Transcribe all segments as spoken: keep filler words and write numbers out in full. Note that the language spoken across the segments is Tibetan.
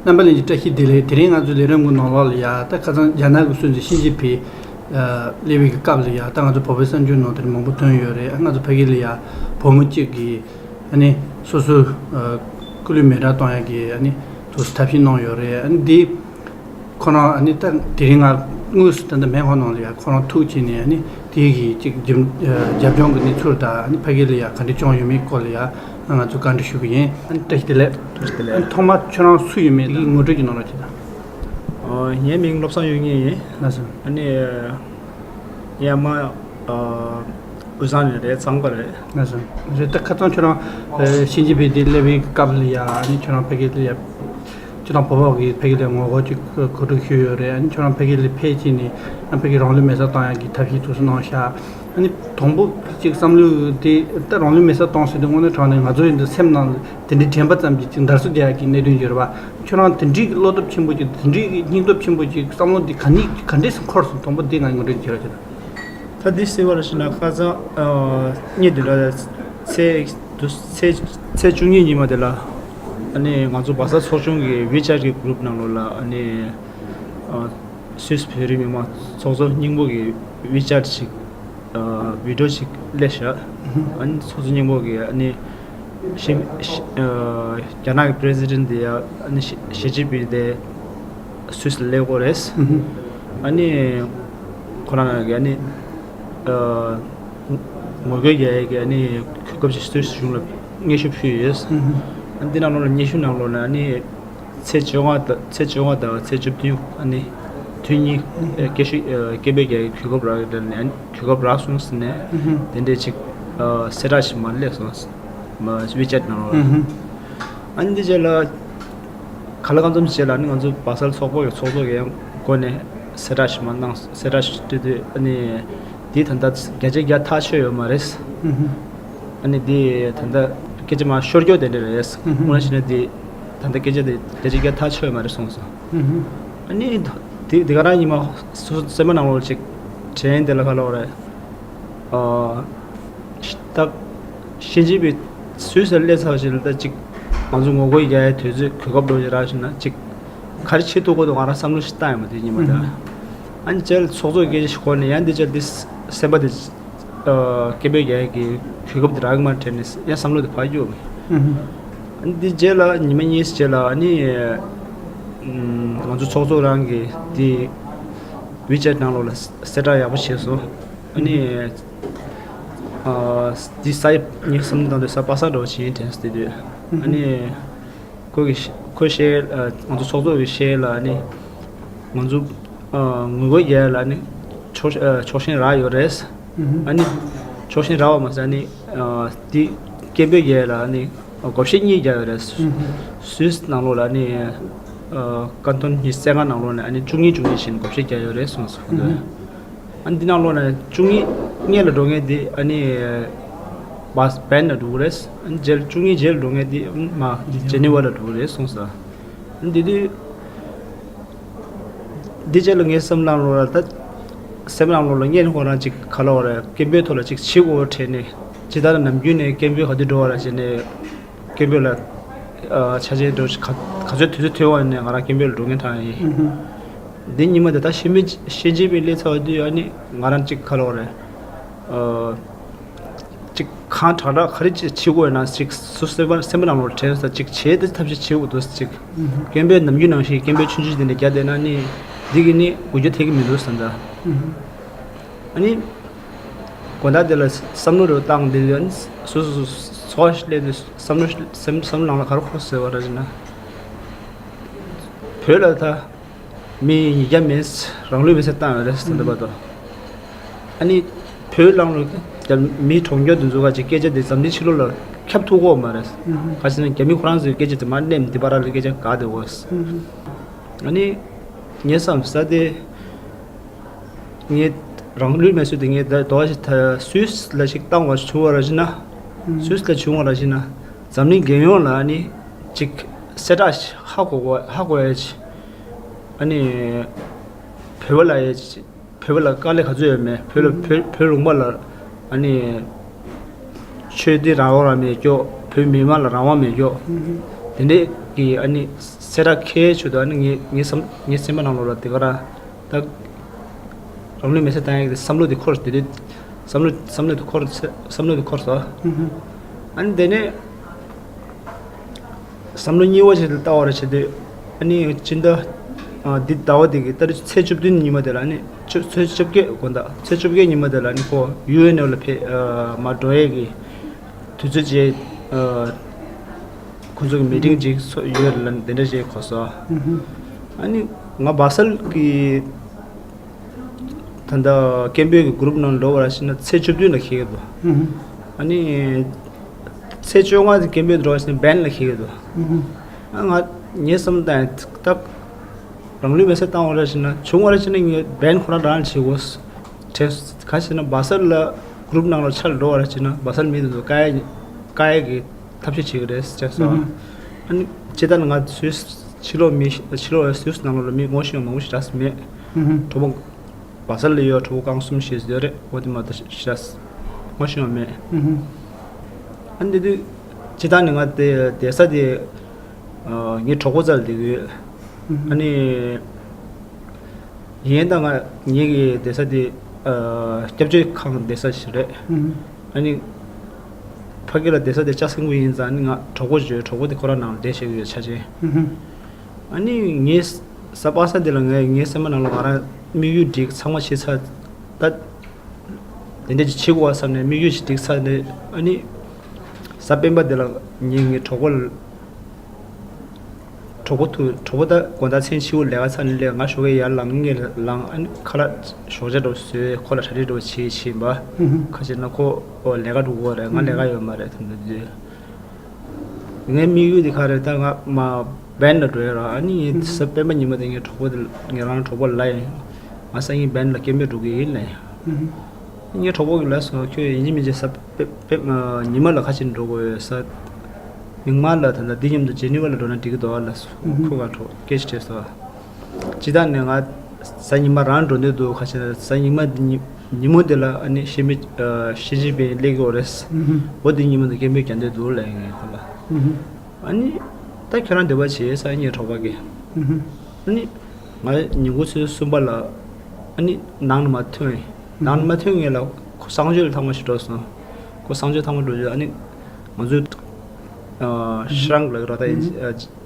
རྣམ་པ་ལྷན་རྒྱས་བཀྲ་ཤིས་བདེ་ལེགས། དེ་རིང་ང་ཚོའི་ལས་རིམ་གྱི་ནང་ལོགས་ལ་ཡ་ད་ཁ་སང་རྒྱ་ནག་གི་སྲོལ་འཛིན་ཞི་ཅིན་ཕིང་སླེབས་པའི་སྐབས་ལ་ཡ་ད་ང་ཚོ་བོད་པའི་གསར་འགྱུར་ནང་དེར་མང་པོ་ཐོན་ཡོད་རེད། ང་ཚོ་ཕ་གི་ལ་ཡ་བུ་མོ་གཅིག་གིས་ཨ་ནི་སོ་སོའི་སྐུ་ལུས་མེ་སྲེག་གཏོང་ཡ་གི་ཨ་ནི་དུ་ཐབས་ཤེས་གནང་ཡོད་རེད། ཨ་ནི་འདི་ཁོ་རང་ཨ་ནི་ད་དེ་རིང་ང་དངོས་སུ་ད་ལྟ་མེ་ཁོ་ནང་ལ་ཡ་ཁོ་རང་ཐུག་བྱས་ནས་ཨ་ནི་དེའི་གི་ཅིག་རྒྱབ་རྒྱབ་ལྗོངས་ཀྱི་གནས་ཚུལ་དང་ཨ་ནི་ཕ་གི་ལ་ཡ་ག་འདྲ་བྱུང་ཡོད་མེད་སྐོར་ལ་ཡ་ང་ཚོ་བཀའ་འདྲི་ཞུ་གི་ཡིན། ཨ་ནི་བཀྲ་ཤིས་བདེ་ལེགས། བཀྲ་ཤིས་བདེ་ལེགས། ཨ་ནི་ཐོག་མར་ཁྱོད་རང་སུ་ཡིན་མིན་དེ་གི་ངོ་སྤྲོད་ཀྱི་གནང་རོགས་བྱེད་དང་། ཨ། ངའི་མིང་བློ་བཟང་གཡུ་རྙིང་ཡིན། ལགས་སོ། ཨ་ནི་ཡ་མ་ཨ་དབུས་གཙང་ནས་རེད། གཙང་པ་རེད། ལགས་སོ། རེད། ད་ཁ་སང་ཁྱོད་རང་ཨ་ཞི་ཅིན་ཕིང་དེ་སླེབས་པའི་སྐབས་ལ་ཡ་ཨ་ནི་ཁྱོད་རང་ཕ་གི་ལ་ཡ་ཁྱོད་རང་བོད་པ་གི་ཕ་གི་ལ་ངོ་རྒོལ་ཅིག་གོ་སྒྲིག་ཞུས་ཡོད་རེད། ཨ་ནི་ཁྱོད་རང་ཕ་གི་ལ་ཕེབས་ཕྱིན་ནས་ཨ་ཕ་གི་རང་ལུས་མེ་སྲེག་བཏང་ཡག་གི་ཐབས་ཤེས་དུ་སུ་གནང་ཤག་ཨ་ནི་དང་པོ་ཅིག་བསམ་བློ་དེ་ད་རང་ལུས་མེ་སྲེག་བཏང་ཟེར་དུས་དངོས་གནས་དྲང་གནས་ང་ཚོ་ཡིན་དུས་སེམས་ནང་དེ་འདྲའི་དྲན་པ་ཙམ་གྱིས་ཅིག་འདར་སོ་རྒྱག་ཡག་གི་གནད་དོན་ཡོད་རེད་པ། ཁྱོད་རང་དེ་འདྲའི་བློ་སྟོབས་ཆེན་པོ་ཅིག་དེ་འདྲའི་སྙིང་སྟོབས་ཆེན་པོ་ཅིག་བསམ་བློ་འདི་ག་ནས་ག་འདྲས་སུ་འཁོར་སོང་། དང་པོ་འདི་ང་ངོ་སྤྲོད་བྱེད་རོགས་བྱེད་དང་། ད་འདི་ཟེར་བ་ལ་ཞེ་ན་ཁ་སང་ཨ་གཉིས་འདི་འདྲ་ཚེས་དུ་ཚེས་ཚེས་བཅུ་གཉིས་ཉིན་མ་དེ་ལ་ཨ་ནི་ང་ཚོ་བ་ས་ཚོགས་ཆུང་གི་ཝི་ཆེ་ཊི་གི་གུ་རུབ་ནང་ལོགས་ལ་ཨ་ནི་ཨ་སུད་སི་བོད་རིགས་མི་མང་ཚོགས་གཙོ་སྙིང་པོ་གི་ཝི་ཆེ་ཊི་ཞིག་ཨ་བི་ཌི་ཡོ་ཞིག་སླེབས་ཤག་ཨ་ནི་ཚོགས་གཙོ་སྙིང་པོ་གི་ཨ་ནི་ཞི་ཞི་ཨ་རྒྱ་ནག་གི་པི་རེ་སི་ཌེན་ཊི་དེ་ཡ་ཨ་ནི་ཞི་ཞི་ཅིན་ཕིང་དེ་སུད་སི་ལ་སླེབས་ཀྱི་ཡོད་རེད། ཨ་ནི་ཁོ་རང་གི་ཨ་ནི་ཨ་ངོ་རྒོལ་རྒྱག་ཡས་ཀྱི་ཨ་ནི་གོ་སྐབས་ཤིག་སུད་སི་གཞུང་ལ་སྙན་ཞུ་ཕུལ་ཡོད། ཨ་ནི་འདི་ནང་ལོགས་ལ་སྙན་ཞུ་ནང་ལོགས་ལ་ཨ་ནི་ཚེས་བཅོ་ལྔ་དང་ཚེས་བཅོ་ལྔ་དང་ཚེས་བཅུ་བདུན་ཨ་ནི་དུས་གཉིས་ཨ་སྐད་ཤུགས་ཨ་སྐད་འབོད་རྒྱག་ཡས་གོ་སྐབས་རག་ཡོད་ལབ་ནས་ཨ་ནི་གོ་སྐབས་རག་སོང་ཟེར་ནས་དེ་འདྲས་ཅིག་ཨ་གསལ་བསྒྲགས་ཤིག་མར་སླེབས་སོང་། མ་ཝི་ཆེ་ཊི་ནང་ལོགས་ལ། ཨ་ནི་འདི་རྗེས་ལ་ག་ལ་གང་འཚམ་རྗེས་ལ་ཨ་ནི་ང་ཚོ་བ་སལ་ཚོགས་པ་གི་ཚོགས་གཙོ་གི་སྒོ་ནས་གསལ་བསྒྲགས་ཤིག་མར་གནང་། གསལ་བསྒྲགས་ཤིག་སྤྲད་དུས་ཨ་ནི་འདི་ད་ལྟ་བརྒྱ་ཆ་བརྒྱ་ཐག་ཆོད་ཡོད་མ་རེད། ཨ་ནི་འདི་ད་ལྟ་སྐད་ཆ་མར་ཤོར་རྒྱུ་དེ་འདྲ་རེད། དངོས་གནས་བྱས་ན་འདི་ད་ལྟ་སྐད་ཆ་དེ་བརྒྱ་ཆ་བརྒྱ་ཐག་ཆོད་ཡོད་མ་རེད་གསུངས་སོང་། ཨ་ནི་འདི་འདི་ག་རང་ཉི་མ་སོ་སོ་སེམས་པ་ནང་ལོགས་ཅིག་དྲན་དེ་ལ་ག་ལབ་རེད། ཨ་ད་ཞི་ཅིན་ཕིང་སུད་སི་ལ་སླེབས་ཚར་བ་ཞིག་ལ་ད་ཅིག་ང་ཚོ་ངོ་རྒོལ་རྒྱག་ཡའི་དུས་ཚོད་གོ་སྐབས་འདྲ་ཞིག་རག་བྱུང་ན་ཅིག་ག་རེ་བྱེད་ཐུབ་ཀྱི་འདུག་ང་རང་བསམ་བློ་ཞིག་བཏང་ཡོད་མ་རེད་དེ་ཉི་མ་ད། ཨ་ནི་རྗེས་ལ་ཚོགས་གཙོ་སྐད་ཆ་ཞིག་གོ་ནས་ཡང་འདི་རྗེས་འདི་སེམས་པ་དེ་ཨ་སྐད་འབོད་རྒྱག་ཡས་ཀྱི་གོ་སྐབས་དེ་རག་གི་མ་དྲན་ནས་ཡང་བསམ་བློ་དེ་ཕར་གཡུགས། ཨ་ནི་འདི་རྗེས་ལ་ཉི་མ་གཉིས་རྗེས་ལ་ཨ་ནི་ཨམ་ང་ཚོ་ཚོགས་གཙོ་རང་གིས་འདི་ཝི་ཆེ་ཊི་ནང་ལོགས་ལ་གསལ་བསྒྲགས་ཡག་པོ་བྱས་སོང་། ཨ་ནི་ཨ་འདི་ས་ཡ་ངས་བསམ་བློ་བཏང་དུས་ས་པ་སངས་འདྲ་བོ་ཞིག་ཡིན་དྲན་སོང་དེ་དུས། ཨ་ནི་ཁོ་གིས་ཁོས་བཤད་ཨ་ང་ཚོ་ཚོགས་གཙོ་གིས་བཤད་ལ་ཨ་ནི་ང་ཚོ་ཨ་ངོ་རྒོལ་རྒྱག་ཡ་ལ་ཨ་ནི་ཆོག་ཨ་ཆོག་མཆན་རག་ཡོད་རེད། ཨ་ནི་ཆོག་མཆན་རག་པ་མ་ཟད་ཨ་ནི་ཨ་འདི་སྐད་འབོད་རྒྱག་ཡ་ལ་ཨ་ནི་བགོ་བཤའ་གཉིས་རྒྱག་ཡོད་རེད། སུད་སི་ནང་ལོགས་ལ་ཨ་ནི་ཨ་ཀན་ཊོན་ཉི་ཤུ་རྩ་ལྔ་ནང་ལོགས་ནས་ཨ་ནི་བཅུ་གཉིས་བཅུ་གཉིས་བྱས་ནས་བགོ་བཤའ་རྒྱག་ཡོད་རེད་གསུངས་སོང་། ཨ་ནི་འདི་ནང་ལོགས་ནས་བཅུ་གཉིས་སྔོན་ལ་འགྲོ་མཁན་དེ་ཨ་ནི་བ་སི་བྷན་ལ་འགྲོ་གི་རེད། ཨ་ནི་རྗེས་ལ་བཅུ་གཉིས་རྗེས་ལ་འགྲོ་མཁན་དེ་ཨ་ནི་མ་ཇེ་ནི་ཝ་ལ་འགྲོ་གི་རེད་གསུངས་སོང་། ཨ་ནི་དེ་དུས་འདི་རྗེས་ལ་ངའི་སེམས་ནང་ལོགས་ལ་ད་སེམས་ནང་ལོགས་ལ་སྔོན་ཁོ་རང་ཅིག་ག་ལབ་དགོས་རེད། སྐད་འབོད་ཐོག་ལ་ཅིག་བྱེད་དགོས་དྲན་ནས་ཇི་ལྟར་ནམ་རྒྱུན་ནས་སྐད་འབོད་ག་དུས་འགྲོ་བ་ར་བྱས་ནས་སྐད་འབོད་ལ་ཨ་ཆ་ཆེན་འགྲོ་ག་ག་ཚོད་དུས་ཚོད་ཐོན་པ་ནས་ང་རང་སྐད་འབོད་ལ་འགྲོ་མཁན་དྲང་ཡིན། འདི་ཉི་མ་འདི་ད་ཤེས་མེད་ཤེས་བྱེད་པའི་སླེབས་ཚར་བ་དུས་ཨ་ནི་ང་རང་ཅིག་ག་ལབ་དགོས་རེད། ཨ་ཅིག་གང་དྲག་དྲག་ག་རེ་ཅིག་བྱེད་དགོས་ན་ཅིག་སུ་སེམས་པ་སེམས་པ་ནང་ལོགས་དྲན་ས་ཅིག་བྱེད་དེ་ཐབས་ཤེས་བྱེད་དགོས་འདུག་ཅིག་སྐད་འབོད་ནམ་རྒྱུན་ནང་བཞིན་སྐད་འབོད་ཆུང་ཆུང་དེ་འདྲ་རྒྱག་བསྡད་ན་ནི་འདི་གི་ནི་འགུལ་སྐྱོད་ཐེབས་ཀྱི་མི་འདུག་བསམ་ད། ཨ་ནི་དགོང་དག་དེ་ལ་བསམ་བློ་རེ་བཏང་དེ་ཨ་ནི་སོ་སོ་སོ་སོ་ཚོར་བ་ཞིག་སླེབས་ཏེ་བསམ་བློ་ཞིག་སེམས་བསམ་བློ་ནང་ལ་ག་རེ་འཁོར་ཟེར་བ་ར་ཅིག་ན། བོད་ལ་ད་མི་ཉིས་བརྒྱ་མེད་རང་ལུས་མེར་སྲེག་བཏང་ཡོད་རེད་ཟེར་འདི་བར་དུ། ཨ་ནི་བོད་ནང་ལ་རྒྱ་མི་གྲོངས་མཁན་དེ་ཚོ་ག་ཅིག་སྐད་ཆ་དེ་འཛམ་གླིང་ཕྱི་ལོགས་ལ་ཁྱབ་ཐུབ་ཀྱི་ཡོད་མ་རེད། ག་ཅི་ན་རྒྱ་མི་ཁོ་རང་ཚོའི་སྐད་ཆ་དེ་མར་སླེབས་འདི་བར་ལ་སྐད་ཆ་འགག་བསྡད་ཡོད། ཨ་ནི་ངས་བསམ་ས་དེ་ངས་རང་ལུས་མེར་སྲེག་དེ་ངས་ད་དོ་ཞིག་ད་སུད་སི་ལ་ཞིག་བཏང་བ་བྱུང་བ་ར་ཅིག་ན། སུད་སི་ལ་བྱུང་བ་ར་ཅིག་ན་འཛམ་གླིང་རྒྱལ་ཡོངས་ལ་ཨ་ནི་ཅིག་གསལ་བསྒྲགས་ཤིག་ཧ་གོ་གོ་ཧ་གོ་ཡ་ཅིག་ཨ་ནི་བོད་པ་ལ་ཡ་ཅིག་བོད་པ་ལ་དཀའ་ལས་ག་ཚོད་ཡོད་མེད། བོད་ལ་བོད་བོད་ལུང་པ་ལ་ཨ་ནི་ཆོས་དད་རང་དབང་རང་མེད་ཀྱོག་བོད་མི་མང་ལ་རང་དབང་མེད་ཀྱོག་དེ་འདྲའི་ གི་ཨ་ནི་གསལ་བསྒྲགས་ཁེལ་ཆུ་དུ་ཨ་ནི་ངའི་ངའི་སེམས་ངའི་སེམས་པ་ནང་ལོགས་ལ་དེ་ག་རང་ད་རང་ལུས་མེར་སྲེག་བཏང་ཡག་གི་བསམ་བློ་དེ་འཁོར་དེ་དུས་བསམ་བློ་བསམ་བློ་དེ་འཁོར་བསམ་བློ་དེ་འཁོར་སོང་། ཨ་ནི་དེ་ནས་བསམ་བློ་གཉིས་པ་ཞིག་ལ་ལྟ་བར་བྱེད་དུས་ཨ་ནི་སྤྱི་ཟླ་ཨ་འདི་ཟླ་བ་འདི་གི་ཏ་རིག་ཚེས་བཅུ་བདུན་ཉིན་མོ་དེ་ལ་ཨ་ནི་བཅུ་ཚེས་བཅོ་བརྒྱད་དགོང་དག་ཚེས་བཅོ་བརྒྱད་ཉིན་མོ་དེ་ལ་ཨ་ནི་ཁོ་ཡུ་ཨེན་ཨོ་ལ་ཕེབས་ཨ་མར་འགྲོ་ཡས་ཀྱི་དུས་ཚོད་བཅད་ཨ། ཁོ་ཚོ་གི་མི་ཊིང་ཅིག་ཚོགས་ཡོད་ལ་དེ་འདྲ་ཞིག་གོ་སོང་། ཨ་ནི་ང་སྦ་སལ་གི་ད་ལྟ་སྐད་འབོད་ཀྱི་གུ་རུབ་ནང་འགྲོ་བར་ཕྱིན་ན་ཚེས་བཅུ་བདུན་ལ་འཁེལ་གི་འདུག་ཨ་ནི་ཚེས་བཅོ་ལྔ་དེ་སྐད་འབོད་འགྲོ་བར་ཕྱིན་ན་བན་ལ་འཁེལ་གི་འདུག་ཨ་ང་ངའི་བསམ་སྟངས་ད་རང་ལུས་མེར་སྲེག་བཏང་བ་ར་ཕྱིན་ན་བྱུང་བ་ར་ཕྱིན་ན་ངས་བན་ཁོ་རང་རང་བྱེད་དགོས། དྲན་ག་ཕྱིན་ན་སྦ་སལ་ལ་གུ་རུབ་ནང་ལ་ཆ་ལ་འགྲོ་བ་ར་ཕྱིན་ན་སྦ་སལ་མི་དེ་ཚོ་བཀག་ཡ་བཀག་ཡ་གི་ཐབས་ཤེས་བྱེད་ཀྱི་རེད་ཅེས་སོ། ཨ་ནི་སྤྱིར་བཏང་ང་སུད་ཕྱི་ལོགས་མི་ཕྱི་ལོགས་སུད་ནང་ལོགས་ལ་མི་ངོ་ཤེས་པ་མང་པོ་ཞེ་དྲགས་མེད། གྲོགས་པོ་སྦ་སལ་ལ་ཡོད་གྲོགས་པོ་རྐང་གསུམ་ཞེས་ཡོད་རེད་འོ་དེ་མ་གཏོགས་ཞེ་དྲགས་ངོ་ཤེས་པ་མེད། ཨ་ནི་དེ་དུས་སྤྱིར་བཏང་ནི་ང་དེ་བསྡད་ས་དེ་ངའི་གྲོགས་པོ་རྩ་ལ་བསྡད་ཀྱི་ཡོད། ཨ་ནི། ཡིན་ད་ང་ངེད་ཀྱི་བསྡད་ས་དེ་སྐྱབས་བཅོལ་ཁང་བསྡད་ས་ཞིག་རེད། ཨ་ནི་ཕ་གི་ལ་བསྡད་ས་དེ་ལྕགས་སྲིན་པོ་ཡིན་ཙང་ནི་ང་གྲོགས་པོ་བརྗོད་གྲོགས་པོ་དེ་ཁོ་རང་ནང་ལ་བསྡད་བཞག་ཡོད་ཆ་ཆེན། ཨ་ནི་ངའི་གཟའ་པ་སངས་དེ་ལ་ངས་ངའི་སེམས་པ་ནང་ལ་ང་རང་དམིགས་ཡུལ་འགྲིག་ཚང་མ་བྱས་ཚར་ད། དེ་འདྲ་ཅིག་བྱེད་དགོས་བསམ་ནས་དམིགས་ཡུལ་ཞིག་བསྒྲིགས་ཚར་ནས་ཨ་ནི་གཟའ་སྤེན་པ་འདི་ལ་ངས་ངའི་གྲོགས་པོ་ལ་གྲོགས་པོ་ཐུག་གྲོགས་པོ་ད་དགོང་དག་མཚན་ཕྱི་པོ་ལས་ཀ་ཚར་ནས་སླེབས་ང་ཞོགས་ཀས་ཡར་ལངས་ངས་ལངས་ཨ་ནི་ཁ་ལག་ཞོགས་ཇ་འདྲ་བོ་བཟོས་ཁོ་ལ་གྲ་སྒྲིག་འདྲ་བོ་བྱེད་བྱེད་པ་ཁ་ཕྱིར་ན་ཁོ་ལས་ཀ་འགྲོ་གི་རེད་ང་ལས་ཀ་ཡོད་མ་རེད་དེ་འདྲ་དུས། ངའི་དམིགས་ཡུལ་དེ་ག་རེད་ད་ང་མ་བན་ལ་འགྲོ་ཡ་ར་ཨ་ནི་ངའི་གཟའ་སྤེན་པ་ཉིན་མོ་དེ་ངའི་གྲོགས་པོ་དེ་ངས་རང་གྲོགས་པོ་ལ་ཡིན་ང་སང་ཉིན་བན་ལ་སྐད་འབོད་འགྲོ་གི་ཡིན་ལ་ཡིན། ངའི་གྲོགས་པོ་གི་ལ་སོ་ཁྱོད་ཡིན་གཅིག་མིན་གཅིག་གཟའ་སྤེ་སྤེ་ཉི་མ་ལ་ཁ་ཕྱིར་འགྲོ་དགོས་ཡོད་ས། མིག་དམར་ལ་ད་ལྟ་འདི་མཉམ་དུ་ཇེ་ནི་ཝ་ལ་འགྲོ་ན་འགྲིག་གི་འདུག་ཨ་ལ་སོ་ཁོ་ག་གྲོགས་སྐད་ཆ་དྲིས་སོ། ཇི་ལྟར་ནས་ང་གཟའ་ཉི་མ་རང་འགྲོ་འདོད་འདུག་ག་ཅི་ན་གཟའ་ཉི་མ་འདི་ཉི་ཉིན་མོ་འདི་ལ་ཨ་ནི་ཤི་མི་ཤི་ཅིན་ཕིང་སླེབས་ཀྱི་ཡོད་རེད། འོ་འདི་ཉིན་མོ་འདི་སྐད་འབོད་རྒྱག་འདོད་འདུག་ལབ་ངས་ཁོ་ལ། ཨ་ནི་ད་ཁྱོད་རང་འདོད་པ་བྱེད་ས་ངའི་གྲོགས་པོ་གི། ཨ་ནི་ང་ཉིན་གུང་ཚོད་གསུམ་པ་ལ་ཨ་ནི་ནང་ལ་མ་ཐོན། ནང་ལ་མ་ཐོན་ངེས་ལ་ཁོ་གསང་སྤྱོད་ལ་ཐག་མ་ཞིག་འགྲོ་སོང་། ཁོ་གསང་སྤྱོད་ཐག་མ་འགྲོ་རྗེས་ཨ་ནི་ང་ཚོའི་ཤྲང་ལ་རོ་ད་ཡིན།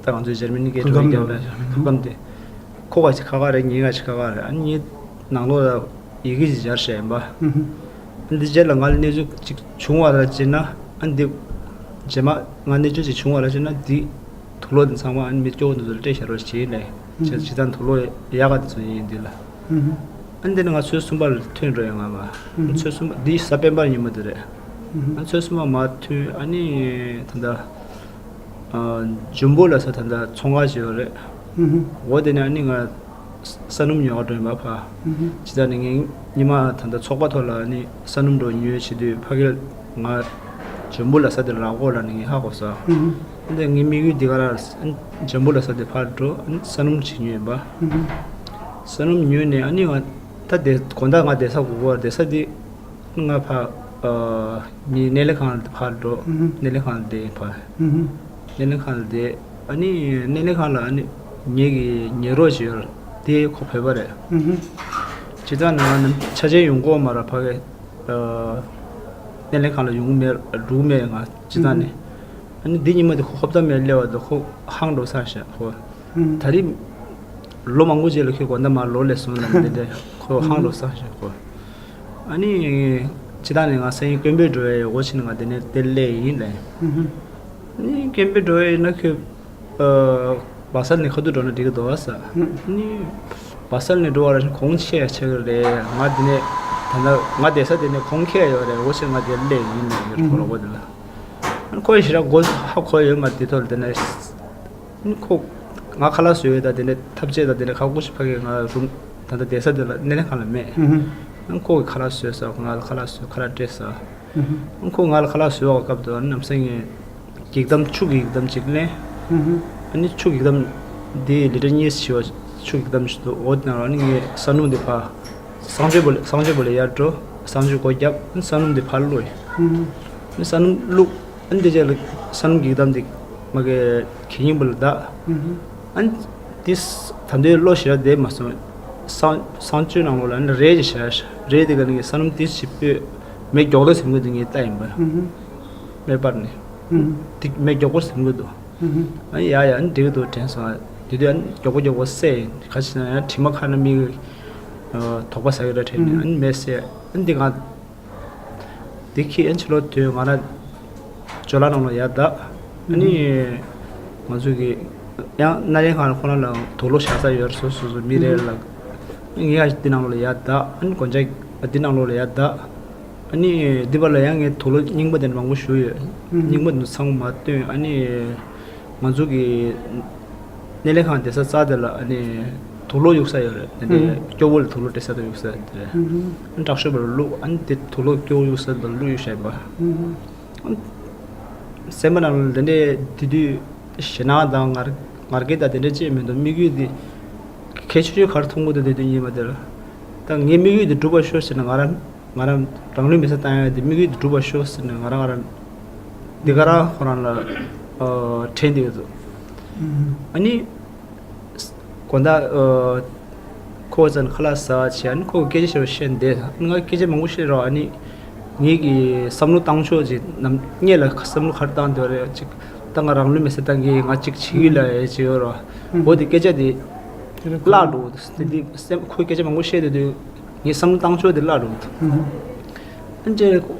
ད་ང་ཚོའི་འཇར་མ་ནི་གི་ཁུ་ཁམས་དེ། ཁུ་ཁམས་དེ། ཁོ་ག་ཅིག་ཁ་ཁ་རེད་ངའི་ག་ཅིག་ཁ་ཁ་རེད་ཨ་ནི་ངའི་ནང་ལོགས་ལ་ཡི་གེ་ཅིག་སྦྱར་བཤད་ཡིན་པ། ཨ་འདི་རྗེས་ལ་ང་ལ་གནས་ཚུལ་ཅིག་བྱུང་བ་ལ་བྱས་ན་ཨ་འདི། རྗེས་མ་ང་གནས་ཚུལ་ཅིག་བྱུང་བ་ལ་བྱས་ན་འདི། དུག་ལོག་འདི་ཚང་མ་ཨ་ནི་མི་སྐྱོ་བོ་འདི་ཚོ་ལ་སྤྲད་བཞག་རོགས་བྱས་ནས་བྱས་ཇི་ལྟར་དུག་ལོག་ཡག་ག་འདི་ཚོ་ཡིན་འདི་ལ། ཨ་འདི་ནི་ང་ཚོད་གསུམ་པ་ལ་ཐོན་འགྲོ་ཡོད་ང་མ། ཚོད་གསུམ་པ་འདི་གཟའ་སྤེན་པ་ཉིན་མོ་འདི་རེད། ཨ་ཚོད་གསུམ་པ་མ་ཐོན་ཨ་ནི་ད་ལྟ། ཨ་འཇོན་པོ་ལ་ས་ད་ལྟ་ཚོང་ཁང་ཞིག་ཡོད་རེད། འོ་དེ་ནས་ཨ་ནི་ང་ས་སྣུམ་ཉོ་ག་འགྲོ་ཡིན་པ་ཕ། ཇི་ལྟར་ནི་ངས་ཉི་མ་ད་ལྟ་ཚོགས་པ་ཐོག་ལ་ཨ་ནི་ས་སྣུམ་འགྲོ་ཉོས་བྱེད་དུས་ཕ་གིར་ང་འཇོན་པོ་ལ་ས་དེ་རག་གོ་ལ་ནི་ངས་ཧ་གོ་ས། འདི་ངའི་དམིགས་ཡུལ་འདི་ག་ར་འཇམ་པོ་ལ་ས་དེ་ཕར་འགྲོ་ཨ་ནི་ས་སྣུམ་ཅིག་ཉོས་ཡིན་པ། ས་སྣུམ་ཉོས་ནས་ཨ་ནི་ང་ད་དེ་དགོང་དག་ང་བསྡད་ས་དགོས་གོ་བསྡད་ས་དེ་ང་ཕ་ངའི་སྣེ་ལེན་ཁང་ལ་ཕར་འགྲོ་སྣེ་ལེན་ཁང་ལ་བསྡད་ཡིན་ཕ། སྣེ་ལེན་ཁང་ལ་བསྡད་ཨ་ནི་སྣེ་ལེན་ཁང་ལ་ཨ་ནི་ངེད་ཀྱི་ཉེ་རོགས་ཅིག་ཡོད་རེད་དེ་ཁོ་བོད་པ་རེད། སྤྱིར་བཏང་ནང་ང་ནམ་ཆ་ཆེན་ཡོང་གོ་མ་ར་ཕ་གི་སྣེ་ལེན་ཁང་ལ་ཡོང་མེད་འགྲོ་མེད་ང་སྤྱིར་བཏང་ནས། ཨ་ནི་འདི་ཉི་མ་དེ་ཁོ་ཧོབ་ཏ་མེད་སླེབས་པ་དེ་ཁོ་ཧང་འགྲོ་ས་ཤག་ཁོ། ད་རེས་ལོ་མང་པོ་རྗེས་ལ་ཁོས་དགོང་དག་མར་ལོག་སླེབས་སོང་ལབ་ནས་དེ་འདྲ་ཁོ་ཧང་འགྲོ་ས་ཤག་ཁོ། ཨ་ནི་སྤྱིར་བཏང་ནས་ང་སང་ཉིན་སྐད་འབོད་འགྲོ་ཡས་ཡོད་གོ་ཕྱིན་ང་དེ་ནས་དེ་སླེབས་ཡིན་ལབ། ཨ་ནི་སྐད་འབོད་འགྲོ་ཡས་ཡིན་ན་ཁོས། སྦ་སལ་ནས་ཁ་ཐུག་འགྲོ་ན་འགྲིག་གི་འདུག་ཨ་ས། ནི། སྦ་སལ་ནས་འགྲོ་བ་ལ་གོང་ཆེ་ཡ་ཆེ་གི་རེད་ང་འདི་ནས་ད་ལྟ་ང་བསྡད་ས་དེ་ནས་གོང་ཁེ་ཡོད་རེད་འོ་ཆེ་ང་དེ་སླེབས་ཡིན་ནས་ཡོད་ཁོ་རོགས་པ་དེ་ལ། ཁོ་ཡི་ཞེ་དྲག་མགོ་ཧ་གོ་ཡོད་མ་དེ་ཐོག་ལ་དེ་ནས། ཁོ། ང་ཁ་ལག་བཟོས་ཡོད་ད་དེ་ནས་ཐབས་ཆས་ད་དེ་ནས་ཁ་ཁུ་ཤི་ཕ་གི་ང་རུམ་ད་ལྟ་བསྡད་ས་དེ་ལ་སྣེ་ལེན་ཁང་ལ་མེད། ཁོ་གི་ཁ་ལག་བཟོས་ས་ང་ལ་ཁ་ལག་བཟོས་ཁ་ལག་སྤྲད་ས། ཁོ་ང་ལ་ཁ་ལག་བཟོས་པའི་སྐབས་དུ་ནམ་སེང་ངས་འགྱིག་དམ་ཆུ་གི་འགྱིག་དམ་ཅིག་ལེན། ཨ་ནི་ཆུ་གི་འགྱིག་དམ་འདི་ལི་ཊར་གཉིས་ཤི་བ་ཆུ་གི་འགྱིག་དམ་ཞིག་འདུག་འོ་དེ་ནང་ལ་ནི་ངས་ས་སྣུམ་འདི་ཕར་གསང་སྤྱོད་པོ་ལ་གསང་སྤྱོད་པོ་ལ་ཡར་འགྲོ་གསང་སྤྱོད་སྒོ་བརྒྱབ་ཨ་ནི་ས་སྣུམ་འདི་ཕར་བླུགས་ཡིན། ཨ་ནི་ས་སྣུམ་བླུགས་ཨ་ནི་དེ་རྗེས་ལ་ས་སྣུམ་འགྱིག་དམ་འདི་ མ་གི་གད་སྙིགས་པ་ལ་བདག་ཨན་ཏིས་ད་འདོད་བློ་ཞེ་དྲག་བསྡད་མ་སོང་། གསང་གསང་སྤྱོད་ནང་ལོགས་ལ་ཨན་རེད་ཅེས་བྱ་རེད་དེ་ག་ནི་གི་ས་ནམ་ཏིས་ཞིབ་པོས་མེ་མགྱོགས་ལ་ཟིན་གི་འདུག་ངས་ལྟ་ཡིན་པ། མེ་སྤར་ནས་ཏིག་མེ་མགྱོགས་པོ་ཟིན་གི་འདུག་ཨ་ཡ་ཡ་ཨ་ནི་འགྲིག་གི་འདུག་དྲན་སོང་། ཨ་དེ་དུས་ཨ་ནི་མགྱོགས་པོ་མགྱོགས་པོ་བསད་ཡིན། ག་ཅི་ན་ཡང་དྲི་མ་ཁ་ན་མིག་དོགས་པ་ཟ་གི་ར་དྲན་ནས་ཨ་ནི་མེ་བསད། ཨ་ནི་འདི་ག་འདི་ཁྱི་ཨ་ནི་ཕྱི་ལོགས་དུས་ང་ར་ཇོ་ལ་ནང་ལ་ཡར་བདག་ཨ་ནི་ང་ཚོ་གི་ཡང་སྣ་ལེན་ཁང་ཁོ་ན་ལ་དུག་ལོག་བཞག་ས་ཡོད་རེད། སོ་སོ་སོ་མི་རེ་ལ་ངས་ཨ་འདི་ནང་ལ་ཡར་བདག་ཨ་ནི་སྒོ་ལྕགས་ཨ་འདི་ནང་ལོགས་ལ་ཡར་བདག་ཨ་ནི་འདི་བར་ལ་ཡང་ངས་དུག་ལོག་རྙིང་པ་དེ་འདྲ་མང་པོ་བཞུགས་ཡོད། རྙིང་པ་འདི་ཚང་མ་བཏོན། ཨ་ནི་ང་ཚོ་གི་སྣེ་ལེན་ཁང་བསྡད་ས་རྩ་དེ་ལ་ཨ་ནི་དུག་ལོག་གཡུག་ས་ཡོད་རེད། དེ་ནས་སྐྱོ་བོ་ལ་དུག་ལོག་སྤྲད་ས་དང་གཡུག་ས་དེ་རེད། ཨ་ནི་དྲག་ཤོས་པ་ལ་བླུགས། ཨ་ནི་དེ་དུག་ལོག་སྐྱོ་བོ་གཡུག་ས་དང་བླུགས་གཡུག་བྱས་པ། སེམས་པ་ནང་ལ་དེ་འདྲས་དེ་དུས་ཞེད་སྣང་དང་ངར་ངར་སྐད་དང་དེ་འདྲས་ཅིག་མི་འདུག་དམིགས་ཡུལ་དེ་གལ་ཆེ་ཤོས་ག་རེ་མཐོང་གི་འདུག་དེ་དུས་ཉིན་མ་དེར་ད་ངའི་དམིགས་ཡུལ་དེ་འགྲུབ་པར་ཤོག་ཟེར་ནས་ང་རང་ང་རང་རང་ལུས་མེ་སྲེག་བཏང་ཡག་དེ་དམིགས་ཡུལ་དེ་འགྲུབ་པར་ཤོག་ཟེར་ནས་ང་རང་ང་རང་འདི་ག་རང་ཁོ་རང་ལ་ཨ་དྲན་བསྡད་ཡོད་འདུག་ཨ་ནི། དགོང་དག་ཨ་ཁོ་ཙམ་ཁ་ལག་ཟ་བྱས། ཨ་ནི་ཁོ་གི་སྐད་ཆ་ཞིག་བཤད་འདས། ང་སྐད་ཆ་མང་པོ་བཤད་རོགས། ཨ་ནི་ངེད་ཀྱི་བསམ་བློ་བཏང་ཕྱོགས་ཅིག་ནམ་སྔོན་ལ་བསམ་བློ་ག་རེ་བཏང་འདོད་རེད་ཅིག་ད་ང་རང་ལུས་མེ་སྲེག་བཏང་གི་ང་ཅིག་བྱེད་ཀྱི་ལ་ཡ་བྱེད་ཡོད་རོགས། འོ་དེ་སྐད་ཆ་དེ་བརླག་འགྲོ། དེ་དེ་སེམས་ཁོའི་སྐད་ཆ་མང་པོ་བཤད་དུས་དུས་ངའི་བསམ་བློ་བཏང་ཕྱོགས་དེ་བརླག་འགྲོ། ཨ་ནི་ད་